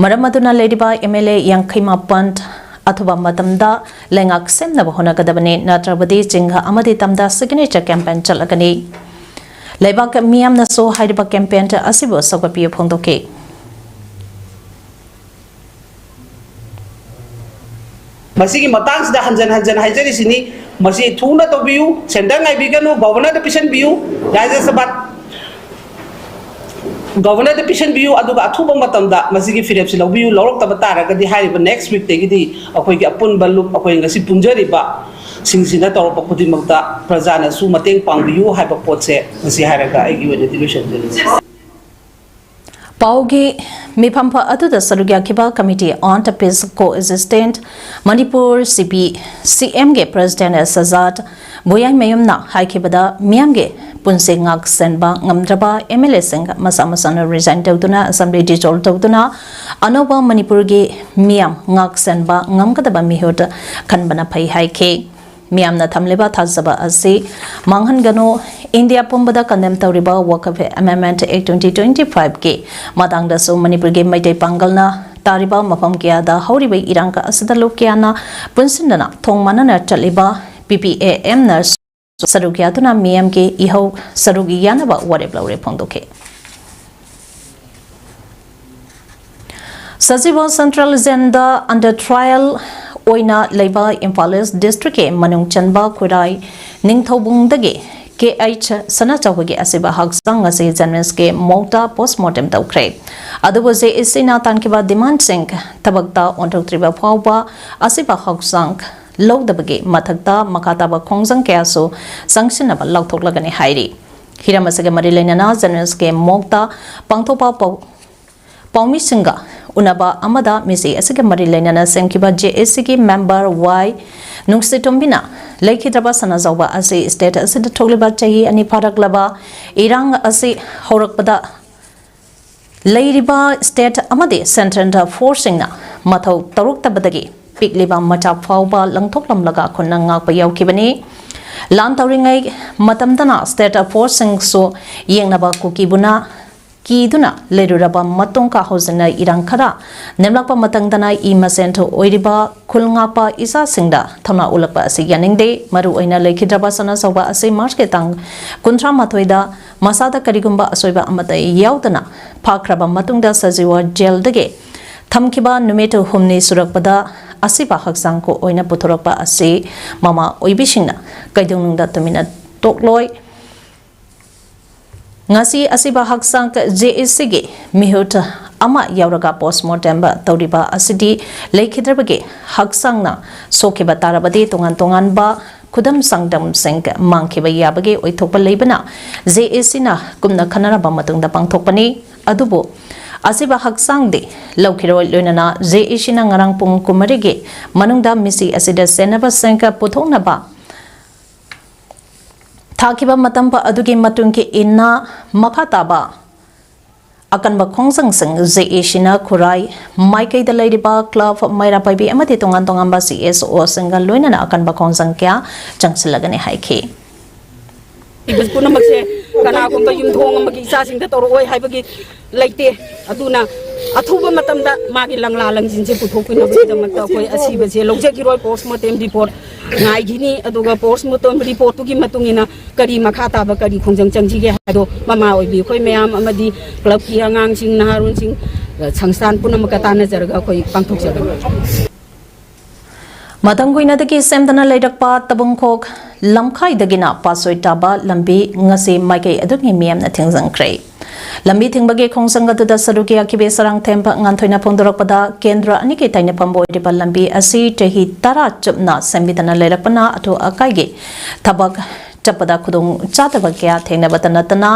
ꯃꯔꯝ ꯑꯗꯨꯅ ꯂꯩꯔꯤꯕ ꯑꯦꯝ ꯑꯦꯜ ꯑꯦ ꯌꯥꯡꯈꯩ ꯃꯥꯄꯟ ꯑꯊꯨꯕ ꯃꯇꯝꯗ ꯂꯩꯉꯥꯛ ꯁꯦꯝꯅꯕ ꯍꯣꯠꯅꯒꯗꯕꯅꯤ, ꯅꯠꯇ꯭ꯔꯕꯗꯤ ꯆꯤꯡ ꯑꯃꯗꯤ ꯇꯝꯗ signature campaign ꯆꯠꯂꯒꯅꯤ꯫ ꯂꯩꯕꯥꯛ ꯃꯤꯌꯥꯝꯅꯁꯨ ꯍꯥꯏꯔꯤꯕ campaign ꯑꯁꯤꯕꯨ ꯁꯧꯒꯠꯄꯤꯌꯨ ꯐꯣꯡꯗꯣꯛꯈꯤ꯫ ꯃꯁꯤꯒꯤ ꯃꯇꯥꯡꯁꯤꯗ ꯍꯟꯖꯟ ꯍꯟꯖꯟ ꯍꯥꯏꯖꯔꯤꯁꯤꯅꯤ, ꯃꯁꯤ ꯊꯨꯅ ꯇꯧꯕꯤꯌꯨ, centre ꯉꯥꯏꯕꯤꯒꯅꯨ, Governorꯗ ꯄꯤꯁꯟꯕꯤꯌꯨ꯫ ꯔꯥꯖ꯭ꯌ ꯁꯚꯥ ꯒꯣꯚꯔꯅꯔꯗ ꯄꯤꯁꯤꯟꯕꯤꯌꯨ, ꯑꯗꯨꯒ ꯑꯊꯨꯕ ꯃꯇꯝꯗ ꯃꯁꯤꯒꯤ ꯐꯤꯔꯦꯞꯁꯤ ꯂꯧꯕꯤꯌꯨ꯫ ꯂꯧꯔꯛꯇꯕ ꯇꯥꯔꯒꯗꯤ ꯍꯥꯏꯔꯤꯕ ꯅꯦꯛꯁ ꯋꯤꯛꯇꯒꯤꯗꯤ ꯑꯩꯈꯣꯏꯒꯤ ꯑꯄꯨꯟꯕ ꯂꯨꯞ, ꯑꯩꯈꯣꯏ ꯉꯁꯤ ꯄꯨꯟꯖꯔꯤꯕ ꯁꯤꯡꯁꯤꯅ ꯇꯧꯔꯛꯄ ꯈꯨꯗꯤꯡꯃꯛꯇ ꯄ꯭ꯔꯖꯥꯅꯁꯨ ꯃꯇꯦꯡ ꯄꯥꯡꯕꯤꯌꯨ ꯍꯥꯏꯕ ꯄꯣꯠꯁꯦ ꯉꯁꯤ ꯍꯥꯏꯔꯒ ꯑꯩꯒꯤ ꯑꯣꯏꯅꯗꯤ ꯂꯣꯏꯁꯤꯟꯖꯔꯤ꯫ ꯄꯥꯎꯒꯤ ꯃꯤꯐꯝ ꯑꯗꯨꯗ ꯁꯔꯨꯛ ꯌꯥꯈꯤꯕ Committee on Peace Coexistence Manipur, ꯁꯤ ꯄꯤ ꯁꯤ ꯑꯦꯝꯒꯤ ꯄ꯭ꯔꯦꯁꯤꯗꯦꯟ ꯁꯖꯥꯗ ꯕꯣꯌꯥꯏꯃꯌꯨꯝꯅ ꯍꯥꯏꯈꯤꯕꯗ, ꯃꯤꯌꯥꯝꯒꯤ ꯄꯨꯟꯁꯤ ꯉꯥꯛ ꯁꯦꯟꯕ ꯉꯝꯗ꯭ꯔꯕ ꯑꯦꯝ ꯑꯦꯜ ꯑꯦꯁꯤꯡ ꯃꯁꯥ ꯃꯁꯥꯅ ꯔꯤꯖꯥꯏꯟ ꯇꯧꯗꯨꯅ, ꯑꯦꯁꯦꯝꯕ꯭ꯂꯤ ꯗꯤꯖꯣꯜꯕ ꯇꯧꯗꯨꯅ, ꯑꯅꯧꯕ ꯃꯅꯤꯄꯨꯔꯒꯤ ꯃꯤꯌꯥꯝ ꯉꯥꯛ ꯁꯦꯟꯕ ꯉꯝꯒꯗꯕ ꯃꯤꯍꯨꯠ ꯈꯟꯕꯅ ꯐꯩ ꯍꯥꯏꯈꯤ꯫ ꯃꯤꯌꯥꯝꯅ ꯊꯝꯂꯤꯕ ꯊꯥꯖꯕ ꯑꯁꯤ ꯃꯥꯡꯍꯟꯒꯅꯨ꯫ ꯏꯟꯗꯤꯌꯥ ꯄꯨꯝꯕꯗ ꯀꯟꯗꯦꯝ ꯇꯧꯔꯤꯕ ꯋꯥꯀꯐ ꯑꯦꯃꯦꯟꯗꯃꯦꯟꯠ ꯑꯦꯛ ꯇ꯭ꯋꯦꯟꯇꯤ ꯇ꯭ꯋꯦꯟꯇꯤ ꯐꯥꯏꯚꯀꯤ ꯃꯇꯥꯡꯗꯁꯨ ꯃꯅꯤꯄꯨꯔꯒꯤ ꯃꯩꯇꯩ ꯄꯥꯡꯒꯜꯅ ꯇꯥꯔꯤꯕ ꯃꯐꯝ ꯀꯌꯥꯗ ꯍꯧꯔꯤꯕ ꯏꯔꯥꯡ ꯑꯁꯤꯗ ꯂꯨꯞ ꯀꯌꯥꯅ ꯄꯨꯟꯁꯤꯟꯗꯨꯅ ꯊꯣꯡ ꯃꯥꯟꯅꯅ ꯆꯠꯂꯤꯕ ꯄꯤ ꯄꯤ ꯑꯦ ꯑꯦꯝꯅ ꯁꯔꯨꯛ ꯌꯥꯗꯨꯅ ꯃꯤꯌꯥꯝꯒꯤ ꯏꯍꯧ ꯁꯔꯨꯛ ꯌꯥꯅꯕ ꯋꯥꯔꯦꯞ ꯂꯧꯔꯦ ꯐꯣꯡꯗꯣꯛꯈꯤ꯫ ꯁꯖꯤꯋꯥ ꯁꯦꯟꯇ꯭ꯔꯦꯜ ꯖꯦꯜꯗ ꯑꯟꯗꯔ ꯇ꯭ꯔꯥꯏꯌꯦꯜ ꯑꯣꯏꯅ ꯂꯩꯕ ꯏꯝꯐꯥꯜ ꯏꯁ ꯗꯤꯁꯇ꯭ꯔꯤꯛꯀꯤ ꯃꯅꯨꯡ ꯆꯟꯕ ꯈꯨꯔꯥꯏ ꯅꯤꯡꯊꯧꯕꯨꯡꯗꯒꯤ ꯀꯦ ꯑꯩꯆ ꯁꯅꯥꯆꯧꯕꯒꯤ ꯑꯁꯤꯕ ꯍꯛꯆꯥꯡ ꯑꯁꯤ ꯖꯦꯅꯤꯝꯁꯀꯤ ꯃꯣꯔꯒꯇ ꯄꯣꯁꯃꯣꯔꯇꯦꯝ ꯇꯧꯈ꯭ꯔꯦ꯫ ꯑꯗꯨꯕꯨ ꯖꯦ ꯑꯦ ꯁꯤꯅ ꯇꯥꯟꯈꯤꯕ ꯗꯤꯃꯥꯟꯁꯤꯡ ꯊꯕꯛꯇ ꯑꯣꯟꯊꯣꯛꯇ꯭ꯔꯤꯕ ꯐꯥꯎꯕ ꯑꯁꯤꯕ ꯍꯛꯆꯥꯡ ꯂꯧꯗꯕꯒꯤ ꯃꯊꯛꯇ ꯃꯈꯥ ꯇꯥꯕ ꯈꯣꯡꯖꯪ ꯀꯌꯥꯁꯨ ꯆꯪꯁꯤꯟꯅꯕ ꯂꯥꯎꯊꯣꯛꯂꯒꯅꯤ ꯍꯥꯏꯔꯤ꯫ ꯍꯤꯔꯝ ꯑꯁꯤꯒ ꯃꯔꯤ ꯂꯩꯅꯅ ꯖꯦꯅꯤꯝꯁꯀꯤ ꯃꯣꯔꯒꯇ ꯄꯥꯡꯊꯣꯛꯄ ꯄꯥꯎ-, ꯄꯥꯎꯃꯤꯁꯤꯡꯒ ꯎꯅꯕ ꯑꯃꯗ ꯃꯤꯁꯤ ꯑꯁꯤꯒ ꯃꯔꯤ ꯂꯩꯅꯅ ꯁꯦꯝꯈꯤꯕ ꯖꯦ ꯑꯦ ꯁꯤꯒꯤ ꯃꯦꯝꯕꯔ ꯋꯥꯏ ꯅꯨꯡꯁꯤꯇꯣꯝꯕꯤꯅ ꯂꯩꯈꯤꯗ꯭ꯔꯕ ꯁꯅꯥꯖꯥꯎꯕ ꯑꯁꯤ ꯁ꯭ꯇꯦꯠ ꯑꯁꯤꯗ ꯊꯣꯛꯂꯤꯕ ꯆꯍꯤ ꯑꯅꯤ ꯐꯥꯔꯛꯂꯕ ꯏꯔꯥꯡ ꯑꯁꯤ ꯍꯧꯔꯛꯄꯗ ꯂꯩꯔꯤꯕ ꯁ꯭ꯇꯦꯠ ꯑꯃꯗꯤ ꯁꯦꯟꯇ꯭ꯔꯦꯜ ꯐꯣꯔꯁꯁꯤꯡꯅ ꯃꯊꯧ ꯇꯧꯔꯛꯇꯕꯗꯒꯤ ꯄꯤꯛꯂꯤꯕ ꯃꯆꯥ ꯐꯥꯎꯕ ꯂꯪꯊꯣꯛꯂꯝꯂꯒ ꯈꯨꯟꯅ ꯉꯥꯛꯄ ꯌꯥꯎꯈꯤꯕꯅꯤ꯫ ꯂꯥꯟ ꯇꯧꯔꯤꯉꯩ ꯃꯇꯝꯗꯅ ꯁ꯭ꯇꯦꯠ ꯐꯣꯔꯁꯁꯤꯡꯁꯨ ꯌꯦꯡꯅꯕ ꯀꯨꯀꯤꯕꯨꯅ ꯀꯤꯗꯨꯅ ꯂꯩꯔꯨꯔꯕ ꯃꯇꯨꯡ ꯀ ꯍꯧꯖꯤꯛꯅ ꯏꯔꯥꯡ ꯈꯔ ꯅꯦꯝꯂꯛꯄ ꯃꯇꯝꯗꯅ ꯏ ꯃꯁꯦꯟ ꯑꯣꯏꯔꯤꯕ ꯈꯨꯜ ꯉꯥꯛꯄ ꯏꯆꯥꯁꯤꯡꯗ ꯊꯧꯅꯥ ꯎꯠꯂꯛꯄ ꯑꯁꯤ ꯌꯥꯅꯤꯡꯗꯦ꯫ ꯃꯔꯨ ꯑꯣꯏꯅ ꯂꯩꯈꯤꯗ꯭ꯔꯕ ꯁꯅꯥꯆꯧꯕ ꯑꯁꯤ ꯃꯥꯔꯆꯀꯤ ꯇꯥꯡ ꯀꯨꯟꯊ꯭ꯔꯥ ꯃꯥꯊꯣꯏꯗ ꯃꯁꯥꯗ ꯀꯔꯤꯒꯨꯝꯕ ꯑꯁꯣꯏꯕ ꯑꯃꯠꯇ ꯌꯥꯎꯗꯅ ꯐꯥꯈ꯭ꯔꯕ ꯃꯇꯨꯡꯗ ꯁꯖꯤꯋꯥ ꯖꯦꯜꯗꯒꯤ ꯊꯝꯈꯤꯕ ꯅꯨꯃꯤꯠ ꯍꯨꯝꯅꯤ ꯁꯨꯔꯛꯄꯗ ꯑꯁꯤꯕ ꯍꯛꯆꯥꯡ ꯑꯣꯏꯅ ꯄꯨꯊꯣꯔꯛꯄ ꯑꯁꯤ ꯃꯃꯥ ꯑꯣꯏꯕꯤꯁꯤꯡꯅ ꯀꯩꯗꯧꯅꯨꯡꯗ ꯇꯨꯃꯤꯟꯅ ꯇꯣꯛꯂꯣꯏ꯫ ꯉꯁꯤ ꯑꯁꯤꯕ ꯍꯛꯆꯥꯡ ꯖꯦ ꯑꯦ ꯁꯤꯒꯤ ꯃꯤꯍꯨꯠ ꯑꯃ ꯌꯥꯎꯔꯒ ꯄꯣꯁꯃꯣꯔꯇꯦꯝ ꯇꯧꯔꯤꯕ ꯑꯁꯤꯗꯤ ꯂꯩꯈꯤꯗ꯭ꯔꯕꯒꯤ ꯍꯛꯆꯥꯡꯅ ꯁꯣꯛꯈꯤꯕ ꯇꯥꯔꯕꯗꯤ ꯇꯣꯉꯥꯟ ꯇꯣꯉꯥꯟꯕ ꯈꯨꯗꯝ ꯆꯥꯡꯗꯝꯁꯤꯡ ꯃꯥꯡꯈꯤꯕ ꯌꯥꯕꯒꯤ ꯑꯣꯏꯊꯣꯛꯄ ꯂꯩꯕꯅ ꯖꯦ ꯑꯦ ꯁꯤꯅ ꯀꯨꯞꯅ ꯈꯟꯅꯔꯕ ꯃꯇꯨꯡꯗ ꯄꯥꯡꯊꯣꯛꯄꯅꯤ꯫ ꯑꯗꯨꯕꯨ ꯑꯁꯤꯕ ꯍꯛꯆꯥꯡꯗꯤ ꯂꯧꯈꯤꯔꯣꯏ꯫ ꯂꯣꯏꯅꯅ ꯖꯦ ꯑꯦ ꯁꯤꯅ ꯉꯔꯥꯡ ꯄꯨꯡ ꯀꯨꯟꯃꯔꯤꯒꯤ ꯃꯅꯨꯡꯗ ꯃꯤꯁꯤ ꯑꯁꯤꯗ ꯁꯦꯟꯅꯕꯁꯤꯡ ꯄꯨꯊꯣꯛꯅꯕ ꯊꯥꯈꯤꯕ ꯃꯇꯝ ꯑꯗꯨꯒꯤ ꯃꯇꯨꯡ ꯏꯟꯅ ꯃꯈꯥ ꯇꯥꯕ ꯑꯀꯟꯕ ꯈꯣꯡꯖꯪꯁꯤꯡ ꯖꯦ ꯑꯦ ꯁꯤꯅ ꯈꯨꯔꯥꯏ ꯃꯥꯏꯀꯩꯗ ꯂꯩꯔꯤꯕ ꯀ꯭ꯂꯕ, ꯃꯩꯔꯥ ꯄꯥꯏꯕꯤ ꯑꯃꯗꯤ ꯇꯣꯉꯥꯟ ꯇꯣꯉꯥꯟꯕ ꯁꯤ ꯑꯦꯁ ꯑꯣꯁꯤꯡꯒ ꯂꯣꯏꯅꯅ ꯑꯀꯟꯕ ꯈꯣꯡꯖꯪ ꯀꯌꯥ ꯆꯪꯁꯤꯜꯂꯒꯅꯤ ꯍꯥꯏꯈꯤ꯫ ꯄꯨꯝꯅꯃꯛꯁꯦ ꯀꯅꯥꯒꯨꯝꯕ ꯌꯨꯝꯊꯣꯡ ꯑꯃꯒꯤ ꯏꯆꯥꯁꯤꯡꯗ ꯇꯧꯔꯛꯑꯣꯏ ꯍꯥꯏꯕꯒꯤ ꯂꯩꯇꯦ꯫ ꯑꯗꯨꯅ ꯑꯊꯨꯕ ꯃꯇꯝꯗ ꯃꯥꯒꯤ ꯂꯪꯂꯥ ꯂꯪꯖꯤꯟꯁꯦ ꯄꯨꯊꯣꯛꯄꯤꯅꯕꯒꯤꯗꯃꯛꯇ ꯑꯩꯈꯣꯏ ꯑꯁꯤꯕꯁꯦ ꯂꯧꯖꯈꯤꯔꯣꯏ꯫ ꯄꯣꯁꯃꯣꯔꯇꯦꯝ ꯔꯤꯄꯣꯔꯠ ꯉꯥꯏꯈꯤꯅꯤ꯫ ꯑꯗꯨꯒ ꯄꯣꯁꯃꯣꯔꯇꯦꯝ ꯔꯤꯄꯣꯔꯠꯇꯨꯒꯤ ꯃꯇꯨꯡ ꯏꯟꯅ ꯀꯔꯤ ꯃꯈꯥ ꯇꯥꯕ ꯀꯔꯤ ꯈꯣꯡꯖꯪ ꯆꯪꯁꯤꯒꯦ ꯍꯥꯏꯕꯗꯣ ꯃꯃꯥ ꯑꯣꯏꯕꯤ ꯑꯩꯈꯣꯏ ꯃꯌꯥꯝ ꯑꯃꯗꯤ ꯀ꯭ꯂꯕꯀꯤ ꯑꯉꯥꯡꯁꯤꯡ, ꯅꯍꯥꯔꯣꯜꯁꯤꯡ, ꯁꯪꯁꯊꯥꯟ ꯄꯨꯝꯅꯃꯛꯀ ꯇꯥꯟꯅꯖꯔꯒ ꯑꯩꯈꯣꯏ ꯄꯥꯡꯊꯣꯛꯆꯒꯅꯤ꯫ ꯃꯇꯝ ꯀꯨꯏꯅꯗꯒꯤ ꯁꯦꯝꯗꯅ ꯂꯩꯔꯛꯄ ꯇꯕꯨꯡꯈꯣꯛ ꯂꯝꯈꯥꯏꯗꯒꯤꯅ ꯄꯥꯠꯁꯣꯏ ꯇꯥꯕ ꯂꯝꯕꯤ ꯉꯁꯤ ꯃꯥꯏꯀꯩ ꯑꯗꯨꯒꯤ ꯃꯤꯌꯥꯝꯅ ꯊꯤꯡꯖꯤꯟꯈ꯭ꯔꯦ꯫ ꯂꯝꯕꯤ ꯊꯤꯡꯕꯒꯤ ꯈꯣꯡꯖꯪ ꯑꯗꯨꯗ ꯁꯔꯨꯛ ꯌꯥꯈꯤꯕꯤ ꯁꯔꯥꯡꯊꯦꯝ ꯉꯥꯟꯊꯣꯏꯅ ꯐꯣꯡꯗꯣꯔꯛꯄꯗ, ꯀꯦꯟꯗ꯭ꯔ ꯑꯅꯤꯒꯤ ꯇꯥꯏꯅꯐꯝ ꯑꯣꯏꯔꯤꯕ ꯂꯝꯕꯤ ꯑꯁꯤ ꯆꯍꯤ ꯇꯔꯥ ꯆꯨꯞꯅ ꯁꯦꯝꯕꯤꯗꯅ ꯂꯩꯔꯛꯄꯅ ꯑꯊꯨ ꯑꯀꯥꯏꯒꯤ ꯊꯕꯛ ꯆꯠꯄꯗ ꯈꯨꯗꯣꯡ ꯆꯥꯗꯕ ꯀꯌꯥ ꯊꯦꯡꯅꯕꯇ ꯅꯠꯇꯅ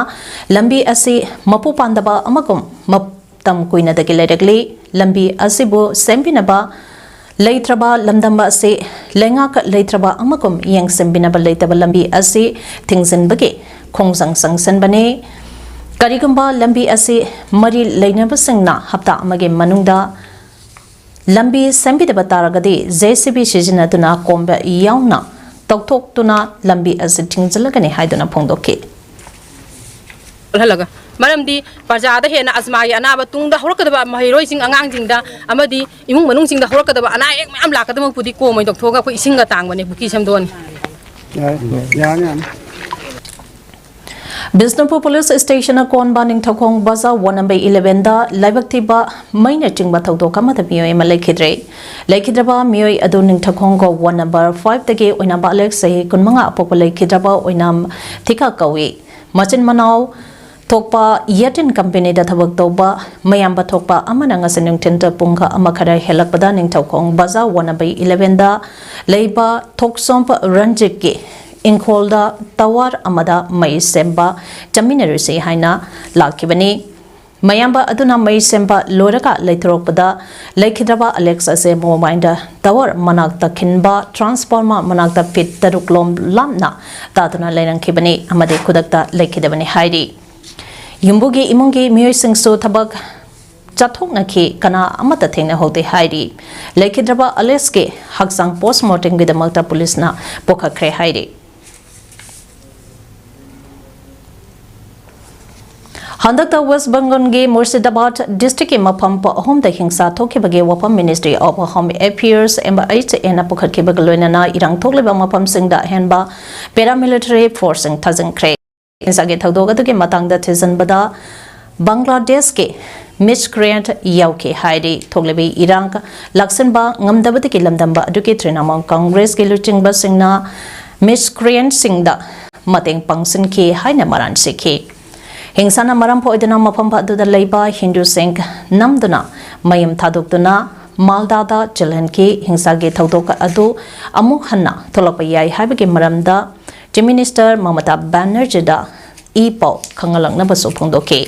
ꯂꯝꯕꯤ ꯑꯁꯤ ꯃꯄꯨ ꯄꯥꯟꯗꯕ ꯑꯃꯒꯨꯝ ꯃꯇꯝ ꯀꯨꯏꯅꯗꯒꯤ ꯂꯩꯔꯛꯂꯤ꯫ ꯂꯝꯕꯤ ꯑꯁꯤꯕꯨ ꯁꯦꯝꯕꯤꯅꯕ ꯂꯩꯇ꯭ꯔꯕ ꯂꯝꯗꯝ ꯑꯁꯤ ꯂꯩꯉꯥꯛ ꯂꯩꯇ꯭ꯔꯕ ꯑꯃꯒꯨꯝ ꯌꯦꯡꯁꯤꯟꯕꯤꯅꯕ ꯂꯩꯇꯕ ꯂꯝꯕꯤ ꯑꯁꯤ ꯊꯤꯡꯖꯤꯟꯕꯒꯤ ꯈꯣꯡꯖꯪ ꯆꯪꯁꯤꯟꯕꯅꯤ꯫ ꯀꯔꯤꯒꯨꯝꯕ ꯂꯝꯕꯤ ꯑꯁꯤ ꯃꯔꯤ ꯂꯩꯅꯕꯁꯤꯡꯅ ꯍꯞꯇꯥ ꯑꯃꯒꯤ ꯃꯅꯨꯡꯗ ꯂꯝꯕꯤ ꯁꯦꯝꯕꯤꯗꯕ ꯇꯥꯔꯒꯗꯤ ꯖꯦ ꯁꯤ ꯕꯤ ꯁꯤꯖꯤꯟꯅꯗꯨꯅ ꯀꯣꯝꯕ ꯌꯥꯎꯅ ꯇꯧꯊꯣꯛꯇꯨꯅ ꯂꯝꯕꯤ ꯑꯁꯤ ꯊꯤꯡꯖꯤꯜꯂꯒꯅꯤ ꯍꯥꯏꯗꯨꯅ ꯐꯣꯡꯗꯣꯛꯈꯤ꯫ ꯃꯔꯝꯗꯤ ꯄ꯭ꯔꯖꯥꯗ ꯍꯦꯟꯅ ꯑꯁꯃꯥꯒꯤ ꯑꯅꯥꯕ ꯇꯨꯡꯗ ꯍꯧꯔꯛꯀꯗꯕ ꯃꯍꯩꯔꯣꯏꯁꯤꯡ ꯑꯉꯥꯡꯁꯤꯡꯗ ꯑꯃꯗꯤ ꯏꯃꯨꯡ ꯃꯅꯨꯡꯁꯤꯡꯗ ꯍꯧꯔꯛꯀꯗꯕ ꯑꯅꯥ ꯑꯌꯦꯛ ꯃꯌꯥꯝ ꯂꯥꯛꯀꯗꯕ ꯃꯛꯄꯨꯗꯤ ꯀꯣꯝ ꯑꯣꯏꯅ ꯇꯧꯊꯣꯛꯑꯒ ꯑꯩꯈꯣꯏ ꯏꯁꯤꯡꯒ ꯇꯥꯡꯕꯅꯦ ꯄꯨꯈ꯭ꯔꯤ ꯁꯦꯝꯗꯣꯛꯑꯅꯤ꯫ ꯕꯤꯁꯅꯨꯄꯨꯔ ꯄꯨꯂꯤꯁ ꯁ꯭ꯇꯦꯁꯟ ꯑꯀꯣꯟꯕ ꯅꯤꯡꯊꯧꯈꯣꯡ ꯕꯖꯥꯔ ꯋꯥꯔꯗ ꯅꯝꯕꯔ ꯏꯂꯦꯚꯦꯟꯗ ꯂꯥꯏꯕꯛ ꯊꯤꯕ ꯃꯩꯅ ꯆꯤꯡꯕ ꯊꯧꯗꯣꯛ ꯑꯃꯗ ꯃꯤꯑꯣꯏ ꯑꯃ ꯂꯩꯈꯤꯗ꯭ꯔꯦ꯫ ꯂꯩꯈꯤꯗ꯭ꯔꯕ ꯃꯤꯑꯣꯏ ꯑꯗꯨ ꯅꯤꯡꯊꯧꯈꯣꯡ ꯋꯥꯔꯗ ꯅꯝꯕꯔ ꯐꯥꯏꯚꯇꯒꯤ ꯑꯣꯏꯅꯥꯝꯕ ꯑꯂꯦꯛꯁ, ꯆꯍꯤ ꯀꯨꯟꯃꯉꯥ ꯑꯄꯣꯛꯄ, ꯂꯩꯈꯤꯗ꯭ꯔꯕ ꯑꯣꯏꯅꯥꯝ ꯊꯤꯀꯥ ꯀꯧꯏ꯫ ꯃꯆꯤꯟ ꯃꯅꯥꯎ ꯊꯣꯛꯄ ꯌꯦꯇꯤꯟ ꯀꯝꯄꯦꯅꯤꯗ ꯊꯕꯛ ꯇꯧꯕ ꯃꯌꯥꯝꯕ ꯊꯣꯛꯄ ꯑꯃꯅ ꯉꯁꯤ ꯅꯨꯡꯊꯤꯜꯗ ꯄꯨꯡ ꯑꯃ ꯈꯔ ꯍꯦꯜꯂꯛꯄꯗ ꯅꯤꯡꯊꯧꯈꯣꯡ ꯕꯖꯥꯔ ꯋꯥꯅꯕꯩ ꯏꯂꯚꯦꯟꯗ ꯂꯩꯕ ꯊꯣꯛꯆꯣꯝ ꯔꯟꯖꯤꯠꯀꯤ ꯏꯪꯈꯣꯜꯗ ꯇꯋꯥꯔ ꯑꯃꯗ ꯃꯩ ꯁꯦꯝꯕ ꯆꯠꯃꯤꯟꯅꯔꯨꯁꯤ ꯍꯥꯏꯅ ꯂꯥꯛꯈꯤꯕꯅꯤ꯫ ꯃꯌꯥꯝꯕ ꯑꯗꯨꯅ ꯃꯩ ꯁꯦꯝꯕ ꯂꯣꯏꯔꯒ ꯂꯩꯊꯣꯔꯛꯄꯗ ꯂꯩꯈꯤꯗ꯭ꯔꯕ ꯑꯂꯦꯛꯁ ꯑꯁꯦ ꯃꯣꯕꯥꯏꯜꯗ ꯇꯋꯥꯔ ꯃꯅꯥꯛꯇ ꯈꯤꯟꯕ ꯇ꯭ꯔꯥꯟꯁꯐꯣꯔꯃꯔ ꯃꯅꯥꯛꯇ ꯐꯤꯠ ꯇꯔꯨꯛ ꯂꯣꯝ ꯂꯥꯞꯅ ꯇꯥꯗꯨꯅ ꯂꯩꯔꯝꯈꯤꯕꯅꯤ ꯑꯃꯗꯤ ꯈꯨꯗꯛꯇ ꯂꯩꯈꯤꯗꯕꯅꯤ ꯍꯥꯏꯔꯤ꯫ ꯌꯨꯝꯕꯨꯒꯤ ꯏꯃꯨꯡꯒꯤ ꯃꯤꯑꯣꯏꯁꯤꯡꯁꯨ ꯊꯕꯛ ꯆꯠꯊꯣꯛꯅꯈꯤ, ꯀꯅꯥ ꯑꯃꯠꯇ ꯊꯦꯡꯅꯍꯧꯗꯦ ꯍꯥꯏꯔꯤ꯫ ꯂꯩꯈꯤꯗ꯭ꯔꯕ ꯑꯂꯦꯛꯁꯀꯤ ꯍꯛꯆꯥꯡ ꯄꯣꯁꯃꯣꯔꯇꯦꯝꯒꯤꯗꯃꯛꯇ ꯄꯨꯂꯤꯁꯅ ꯄꯨꯈꯠꯈ꯭ꯔꯦ ꯍꯥꯏꯔꯤ꯫ ꯍꯟꯗꯛꯇ ꯋꯦꯁ ꯕꯦꯡꯒꯜꯒꯤ ꯃꯨꯔꯁꯤꯗꯥꯕꯥꯗ ꯗꯤꯁꯇ꯭ꯔꯤꯛꯀꯤ ꯃꯐꯝ ꯑꯍꯨꯝꯗ ꯍꯤꯡꯁꯥ ꯊꯣꯛꯈꯤꯕꯒꯤ ꯋꯥꯐꯝ Ministry of Home Affairs, M H A ꯅ ꯄꯨꯈꯠꯈꯤꯕꯒ ꯂꯣꯏꯅꯅ ꯏꯔꯥꯡ ꯊꯣꯛꯂꯤꯕ ꯃꯐꯝꯁꯤꯡꯗ ꯑꯍꯦꯟꯕ paramilitary force ꯁꯤꯡ ꯊꯥꯖꯤꯟꯈ꯭ꯔꯦ꯫ ꯍꯤꯡꯁꯥꯒꯤ ꯊꯧꯗꯣꯛ ꯑꯗꯨꯒꯤ ꯃꯇꯥꯡꯗ ꯊꯤꯖꯤꯟꯕꯗ ꯕꯪꯒ꯭ꯂꯥꯗꯦꯁꯀꯤ miscreant ꯌꯥꯎꯈꯤ ꯍꯥꯏꯔꯤ꯫ ꯊꯣꯛꯂꯤꯕ ꯏꯔꯥꯡ ꯂꯥꯛꯁꯤꯟꯕ ꯉꯝꯗꯕꯗꯒꯤ ꯂꯝꯗꯝꯕ ꯑꯗꯨꯒꯤ ꯇ꯭ꯔꯤꯅꯥꯃꯣꯜ ꯀꯪꯒ꯭ꯔꯦꯁꯀꯤ ꯂꯨꯆꯤꯡꯕꯁꯤꯡꯅ miscreant ꯁꯤꯡꯗ ꯃꯇꯦꯡ ꯄꯥꯡꯁꯤꯟꯈꯤ ꯍꯥꯏꯅ ꯃꯔꯥꯜ ꯁꯤꯈꯤ꯫ ꯍꯤꯡꯁꯥꯅ ꯃꯔꯝ ꯑꯣꯏꯗꯨꯅ ꯃꯐꯝ ꯑꯗꯨꯗ ꯂꯩꯕ ꯍꯤꯟꯗꯨꯁꯤꯡ ꯅꯝꯗꯨꯅ ꯃꯌꯨꯝ ꯊꯥꯗꯣꯛꯇꯨꯅ ꯃꯥꯜꯗꯥꯗ ꯆꯦꯜꯍꯟꯈꯤ꯫ ꯍꯤꯡꯁꯥꯒꯤ ꯊꯧꯗꯣꯛ ꯑꯗꯨ ꯑꯃꯨꯛ ꯍꯟꯅ ꯊꯣꯛꯂꯛꯄ ꯌꯥꯏ ꯍꯥꯏꯕꯒꯤ ꯃꯔꯝꯗ Chief Minister ꯃꯃꯇꯥ ꯕꯦꯅꯔꯖꯤꯗ ꯏ ꯄꯥꯎ ꯈꯪꯍꯜꯂꯛꯅꯕꯁꯨ ꯐꯣꯡꯗꯣꯛꯈꯤ꯫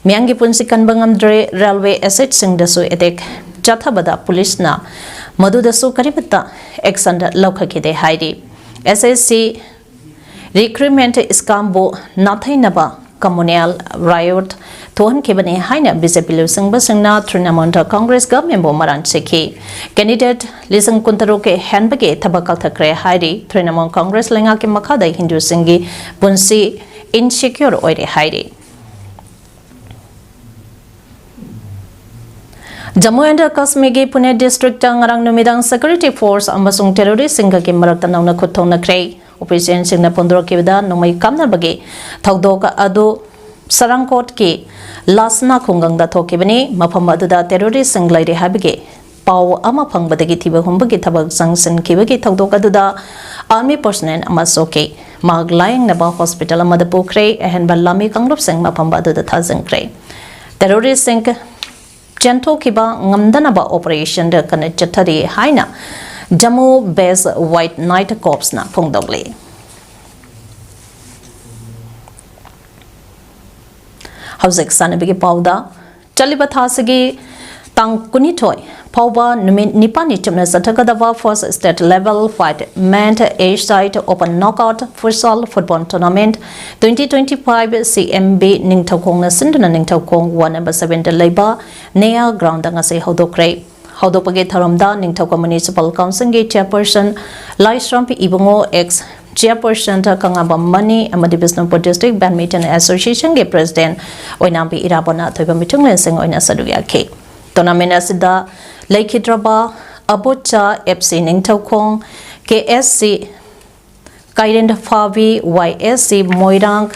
ꯃꯤꯌꯥꯝꯒꯤ ꯄꯨꯟꯁꯤ ꯀꯟꯕ ꯉꯝꯗ꯭ꯔꯦ꯫ Railway asset ꯁꯤꯡꯗꯁꯨ attack ꯆꯠꯊꯕꯗ ꯄꯨꯂꯤꯁꯅ ꯃꯗꯨꯗꯁꯨ ꯀꯔꯤꯃꯠꯇ action ꯂꯧꯈꯠꯈꯤꯗꯦ ꯍꯥꯏꯔꯤ꯫ S S C recruitment scam ꯕꯨ ꯅꯥꯊꯩꯅꯕ communal riot ꯊꯣꯛꯍꯟꯈꯤꯕꯅꯤ ꯍꯥꯏꯅ B J P ꯂꯨꯆꯤꯡꯕꯁꯤꯡꯅ Trinamool Congress government ꯕꯨ ꯃꯔꯥꯜ ꯁꯤꯈꯤ꯫ Candidate ꯂꯤꯁꯤꯡ ꯀꯨꯟꯇꯔꯨꯛ ꯍꯦꯟꯕꯒꯤ ꯊꯕꯛ ꯀꯛꯊꯠꯈ꯭ꯔꯦ ꯍꯥꯏꯔꯤ꯫ ꯇ꯭ꯔꯤꯅꯥꯃꯣꯜ ꯀꯪꯒ꯭ꯔꯦꯁ ꯂꯩꯉꯥꯛꯀꯤ ꯃꯈꯥꯗ ꯍꯤꯟꯗꯨꯁꯤꯡꯒꯤ ꯄꯨꯟꯁꯤ insecure ꯑꯣꯏꯔꯦ ꯍꯥꯏꯔꯤ꯫ ꯖꯝꯃꯨ ꯑꯦꯟ ꯀꯥꯁꯃꯤꯔꯒꯤ ꯄꯨꯅꯦ ꯗꯤꯁꯇ꯭ꯔꯤꯛꯇ ꯉꯔꯥꯡ ꯅꯨꯃꯤꯗꯥꯡ security force ꯑꯃꯁꯨꯡ terrorist ꯁꯤꯡꯒꯒꯤ ꯃꯔꯛꯇ ꯅꯧꯅ ꯈꯨꯠ ꯊꯣꯛꯅꯈ꯭ꯔꯦ꯫ Official ꯁꯤꯡꯅ ꯐꯣꯡꯗꯣꯔꯛꯈꯤꯕꯗ ꯅꯣꯡꯃꯩ ꯀꯥꯞꯅꯕꯒꯤ ꯊꯧꯗꯣꯛ ꯑꯗꯨ ꯁꯔꯥꯡꯀꯣꯠꯀꯤ ꯂꯥꯁꯅꯥ ꯈꯨꯡꯒꯪꯗ ꯊꯣꯛꯈꯤꯕꯅꯤ꯫ ꯃꯐꯝ ꯑꯗꯨꯗ terrorist ꯁꯤꯡ ꯂꯩꯔꯦ ꯍꯥꯏꯕꯒꯤ ꯄꯥꯎ ꯑꯃ ꯐꯪꯕꯗꯒꯤ ꯊꯤꯕ ꯍꯨꯝꯕꯒꯤ ꯊꯕꯛ ꯆꯪꯁꯤꯟꯈꯤꯕꯒꯤ ꯊꯧꯗꯣꯛ ꯑꯗꯨꯗ army personnel ꯑꯃ ꯁꯣꯛꯈꯤ꯫ ꯃꯍꯥꯛ ꯂꯥꯌꯦꯡꯅꯕ hospital ꯑꯃꯗ ꯄꯨꯈ꯭ꯔꯦ꯫ ꯑꯍꯦꯟꯕ ꯂꯥꯟꯃꯤ ꯀꯥꯡꯂꯨꯞꯁꯤꯡ ꯃꯐꯝ ꯑꯗꯨꯗ ꯊꯥꯖꯤꯟꯈ꯭ꯔꯦ꯫ Terroristꯁꯤꯡ ꯆꯦꯟꯊꯣꯛꯈꯤꯕ ꯉꯝꯗꯅꯕ operationꯗ ꯀꯟꯅ ꯆꯠꯊꯔꯤ ꯍꯥꯏꯅ Jammu based White Knight Corpsꯅ ꯐꯣꯡꯗꯣꯛꯂꯤ꯫ ꯍꯧꯖꯤꯛ ꯁꯥꯟꯅꯕꯒꯤ ꯄꯥꯎꯗ, ꯆꯠꯂꯤꯕ ꯊꯥꯁꯤꯒꯤ ꯇꯥꯡ ꯀꯨꯟꯅꯤꯊꯣꯏ ꯐꯥꯎꯕ ꯅꯨꯃꯤꯠ ꯅꯤꯄꯥꯜꯅꯤ ꯆꯨꯞꯅ ꯆꯠꯊꯒꯗꯕ first state level five men A-side open knockout futsal football tournament twenty twenty-five C M B ꯅꯤꯡꯊꯧꯈꯣꯡꯅ ꯁꯤꯟꯗꯨꯅ ꯅꯤꯡꯊꯧꯈꯣꯡ ward number sevenꯗ ꯂꯩꯕ ꯅꯦꯌꯥ groundꯗ ꯉꯁꯤ ꯍꯧꯗꯣꯛꯈ꯭ꯔꯦ꯫ ꯍꯧꯗꯣꯛꯄꯒꯤ ꯊꯧꯔꯝꯗ ꯅꯤꯡꯊꯧꯈꯣꯡ Municipal Councilꯒꯤ chairperson ꯂꯥꯏꯁ꯭ꯔꯝ ꯏꯕꯨꯡꯉꯣ, ex chairperson ꯀꯪꯂꯥꯕꯝ ꯃꯅꯤ ꯑꯃꯗꯤ ꯕꯤꯁꯅꯨꯄꯨꯔ District Badminton Associationꯒꯤ president ꯑꯣꯏꯅꯥꯝꯕꯤ ꯏꯔꯥꯕꯣꯠꯅ ꯑꯊꯣꯏꯕ ꯃꯤꯊꯨꯡꯂꯦꯟꯁꯤꯡ ꯑꯣꯏꯅ ꯁꯔꯨꯛ ꯌꯥꯈꯤ꯫ Tournament ꯑꯁꯤꯗ ꯂꯩꯈꯤꯗ꯭ꯔꯕ ꯑꯕꯣꯆꯥ F C Ningthoukhong, K S C ꯀꯥꯏꯔꯦꯟ ꯐꯥꯕꯤ, Y S C Moirang,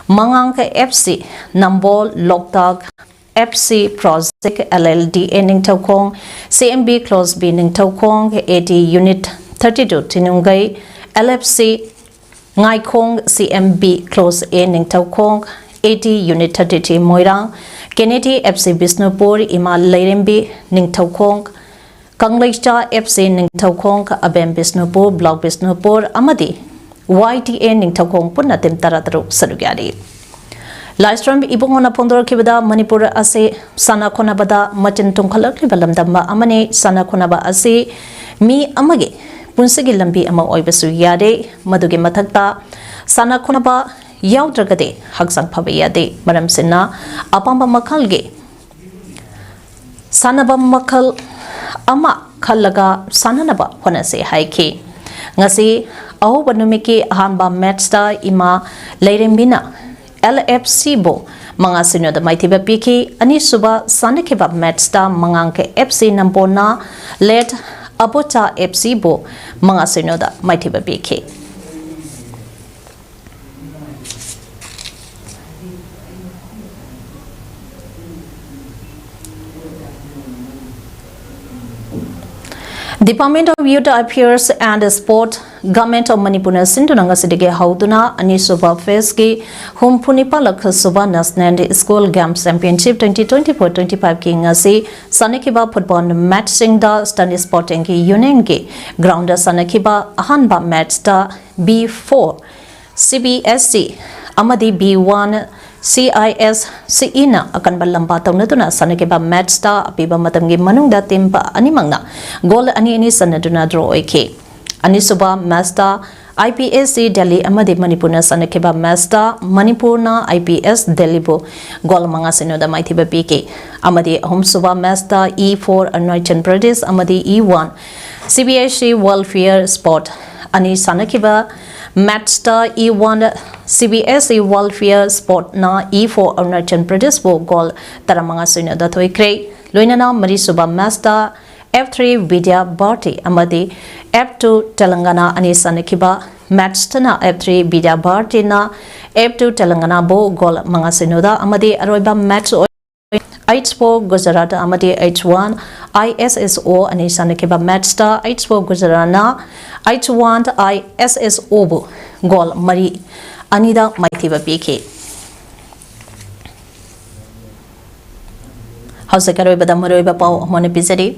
ꯃꯉꯥꯡ F C Nambol, Loktak F C Project, L L D A Ningthoukhong, C M B Class B Ningthoukhong, A T Unit thirty-two ꯊꯤꯅꯨꯡꯒꯩ, L F C ꯉꯥꯏꯈꯣꯡ, C M B Class A Ningthoukhong, A T Unit thirty-three Moirang, Kennedy F C Bishnupur, ꯏꯃꯥ ꯂꯩꯔꯦꯝꯕꯤ Ningthoukhong, ꯀꯪꯂꯩꯆꯥ F C Ningthoukhong, ꯑꯕꯦꯝ Bishnupur, Block Bishnupur ꯑꯃꯗꯤ Y T A Ningthoukhong ꯄꯨꯟꯅ team ꯇꯔꯥꯇꯔꯨꯛ ꯁꯔꯨꯛ ꯌꯥꯔꯤ꯫ ꯂꯥꯏꯁ꯭ꯔꯝ ꯏꯕꯨꯡꯉꯣꯅ ꯐꯣꯡꯗꯣꯔꯛꯈꯤꯕꯗ, ꯃꯅꯤꯄꯨꯔ ꯑꯁꯤ ꯁꯥꯟꯅ ꯈꯣꯠꯅꯕꯗ ꯃꯆꯤꯟ ꯇꯨꯝꯈꯠꯂꯛꯂꯤꯕ ꯂꯝꯗꯝ ꯑꯃꯅꯤ꯫ ꯁꯥꯟꯅ ꯈꯣꯠꯅꯕ ꯑꯁꯤ ꯃꯤ ꯑꯃꯒꯤ ꯄꯨꯟꯁꯤꯒꯤ ꯂꯝꯕꯤ ꯑꯃ ꯑꯣꯏꯕꯁꯨ ꯌꯥꯔꯦ꯫ ꯃꯗꯨꯒꯤ ꯃꯊꯛꯇ ꯁꯥꯟꯅ ꯈꯣꯠꯅꯕ ꯌꯥꯎꯗ꯭ꯔꯒꯗꯤ ꯍꯛꯆꯥꯡ ꯐꯕ ꯌꯥꯗꯦ꯫ ꯃꯔꯝꯁꯤꯅ ꯑꯄꯥꯝꯕ ꯃꯈꯜꯒꯤ ꯁꯥꯟꯅꯕ ꯃꯈꯜ ꯑꯃ ꯈꯜꯂꯒ ꯁꯥꯟꯅꯅꯕ ꯍꯣꯠꯅꯁꯤ ꯍꯥꯏꯈꯤ꯫ ꯉꯁꯤ ꯑꯍꯧꯕ ꯅꯨꯃꯤꯠꯀꯤ ꯑꯍꯥꯟꯕ matchꯇ ꯏꯃꯥ ꯂꯩꯔꯦꯝꯕꯤꯅ L F Cꯕꯨ ꯃꯉꯥ ꯁꯤꯅꯣꯗ ꯃꯥꯏꯊꯤꯕ ꯄꯤꯈꯤ꯫ ꯑꯅꯤꯁꯨꯕ ꯁꯥꯟꯅꯈꯤꯕ matchꯇ ꯃꯉꯥꯡꯒ F C ꯅꯝꯕꯣꯜꯅ late ꯑꯕꯣꯆꯥ F Cꯕꯨ ꯃꯉꯥ ꯁꯤꯅꯣꯗ ꯃꯥꯏꯊꯤꯕ ꯄꯤꯈꯤ꯫ Department of Youth Affairs and Sport Government of ꯃꯅꯤꯄꯨꯔꯅ ꯁꯤꯟꯗꯨꯅ ꯉꯁꯤꯗꯒꯤ ꯍꯧꯗꯨꯅ ꯑꯅꯤꯁꯨꯕ ꯐꯦꯁꯀꯤ ꯍꯨꯝꯐꯨꯅꯤꯄꯥꯜꯂꯛ ꯁꯨꯕ National School Games Championship twenty twenty-four twenty-five ꯀꯤ ꯉꯁꯤ ꯁꯥꯟꯅꯈꯤꯕ ꯐꯨꯠꯕꯣꯜ ꯃꯦꯠꯆꯁꯤꯡꯗ Stan Sporting Unionꯒꯤ ꯒ꯭ꯔꯥꯎꯟꯗ ꯁꯥꯟꯅꯈꯤꯕ ꯑꯍꯥꯟꯕ ꯃꯦꯠꯆꯇ B four CBSE ꯑꯃꯗꯤ B one CISCEꯅ ꯑꯀꯟꯕ ꯂꯝꯕꯥ ꯇꯧꯅꯗꯨꯅ ꯁꯥꯟꯅꯈꯤꯕ ꯃꯦꯠꯆꯇ ꯑꯄꯤꯕ ꯃꯇꯝꯒꯤ ꯃꯅꯨꯡꯗ ꯇꯤꯝ ꯑꯅꯤꯃꯛꯅ ꯒꯣꯜ ꯑꯅꯤ ꯑꯅꯤ ꯆꯟꯅꯗꯨꯅ ꯗ꯭ꯔꯣ ꯑꯣꯏꯈꯤ꯫ ꯑꯅꯤꯁꯨꯕ ꯃꯦꯠꯆꯇ IPSC ꯗꯦꯜꯂꯤ ꯑꯃꯗꯤ ꯃꯅꯤꯄꯨꯔꯅ ꯁꯥꯟꯅꯈꯤꯕ ꯃꯦꯠꯆꯇ ꯃꯅꯤꯄꯨꯔꯅ IPS ꯗꯦꯜꯂꯤꯕꯨ ꯒꯣꯜ ꯃꯉꯥ ꯁꯤꯅꯣꯗ ꯃꯥꯏꯊꯤꯕ ꯄꯤꯈꯤ꯫ ꯑꯃꯗꯤ ꯑꯍꯨꯝꯁꯨꯕ ꯃꯦꯠꯆꯇ E four Arunachal Pradesh ꯑꯃꯗꯤ E one CBSE Welfare Sport ꯑꯅꯤ ꯁꯥꯟꯅꯈꯤꯕ ꯃꯦꯠꯆꯇ E one CBSE Welfare Sportꯅ E four Arunachal Pradeshꯕꯨ ꯒꯣꯜ ꯇꯔꯥꯃꯉꯥ ꯁꯤꯅꯣꯗ ꯊꯣꯏꯈ꯭ꯔꯦ꯫ ꯂꯣꯏꯅꯅ ꯃꯔꯤꯁꯨꯕ ꯃꯦꯠꯆꯇ F three Vidya Bharati ꯑꯃꯗꯤ F two Telangana ꯑꯅꯤ ꯁꯥꯟꯅꯈꯤꯕ ꯃꯦꯠꯆꯇꯅ F three Vidya Bharatiꯅ F two Telanganaꯕꯨ ꯒꯣꯜ ꯃꯉꯥ ꯁꯤꯅꯣꯗ ꯑꯃꯗꯤ ꯑꯔꯣꯏꯕ ꯃꯦꯠꯆ ꯑꯣꯏ H four Gujarat ꯑꯃꯗꯤ H one ISSO ꯑꯅꯤ ꯁꯥꯟꯅꯈꯤꯕ ꯃꯦꯠꯆꯇ H four Gujaratꯅ H one ISSOꯕꯨ ꯒꯣꯜ ꯃꯔꯤ ꯑꯅꯤꯗ ꯃꯥꯏꯊꯤꯕ ꯄꯤꯈꯤ꯫ ꯍꯧꯖꯤꯛ ꯑꯔꯣꯏꯕꯗ ꯃꯔꯨꯑꯣꯏꯕ ꯄꯥꯎ ꯑꯃꯅ ꯄꯤꯖꯔꯤ꯫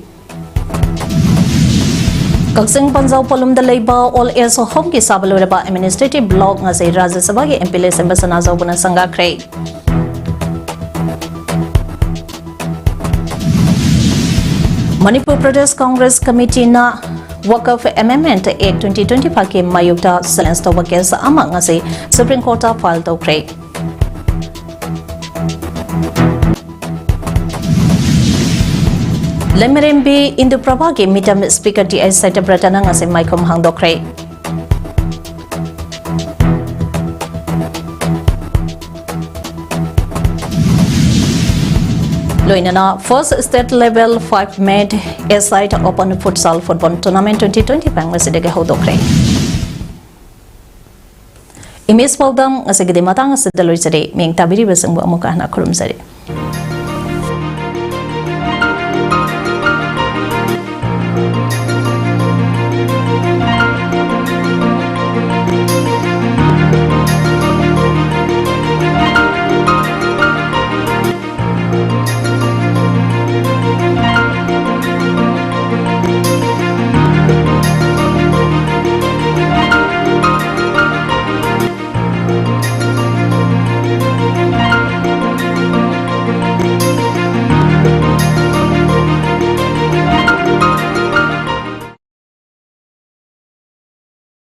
ꯀꯛꯆꯤꯡ ꯄꯟꯖꯥꯎ ꯄꯣꯂꯨꯝꯗ ꯂꯩꯕ Old Age Homeꯒꯤ ꯁꯥꯕ ꯂꯣꯏꯔꯕ administrative block ꯉꯁꯤ ꯔꯥꯖ꯭ꯌ ꯁꯚꯥꯒꯤ MP ꯂꯩꯁꯦꯝꯕ ꯁꯅꯥꯖꯥꯎꯕꯅ ꯁꯪꯒꯥꯈ꯭ꯔꯦ꯫ Manipur Pradesh Congress ꯀꯃꯤꯇꯤꯅ Waqf Amendment Act twenty twenty-fiveꯀꯤ ꯃꯥꯌꯣꯛꯇ challenge ꯇꯧꯕ case ꯑꯃ ꯉꯁꯤ Supreme Courtꯇ file ꯇꯧꯈ꯭ꯔꯦ꯫ ꯂꯩꯃꯔꯦꯝꯕꯤ ꯏꯟꯗꯨꯄ꯭ꯔꯚꯥꯒꯤ ꯃꯤꯇꯝ Speaker T I ꯁꯇ꯭ꯌꯕ꯭ꯔꯇꯅ ꯉꯁꯤ ꯃꯥꯏꯈꯨꯝ ꯍꯥꯡꯗꯣꯛꯈ꯭ꯔꯦ꯫ ꯂꯣꯏꯅꯅ First State Level five Met Aside Open Futsal Football Tournament twenty twenty-five ꯉꯁꯤꯗꯒꯤ ꯍꯧꯗꯣꯛꯈ꯭ꯔꯦ꯫ Image ꯄꯥꯎꯗꯝ ꯉꯁꯤꯒꯤꯗꯤ ꯃꯇꯥꯡ ꯑꯁꯤꯗ ꯂꯣꯏꯖꯔꯦ꯫ ꯃꯤꯠꯌꯦꯡ ꯇꯥꯕꯤꯔꯤꯕꯁꯤꯡꯕꯨ ꯑꯃꯨꯛꯀ ꯍꯟꯅ ꯈꯨꯔꯨꯝꯖꯔꯤ꯫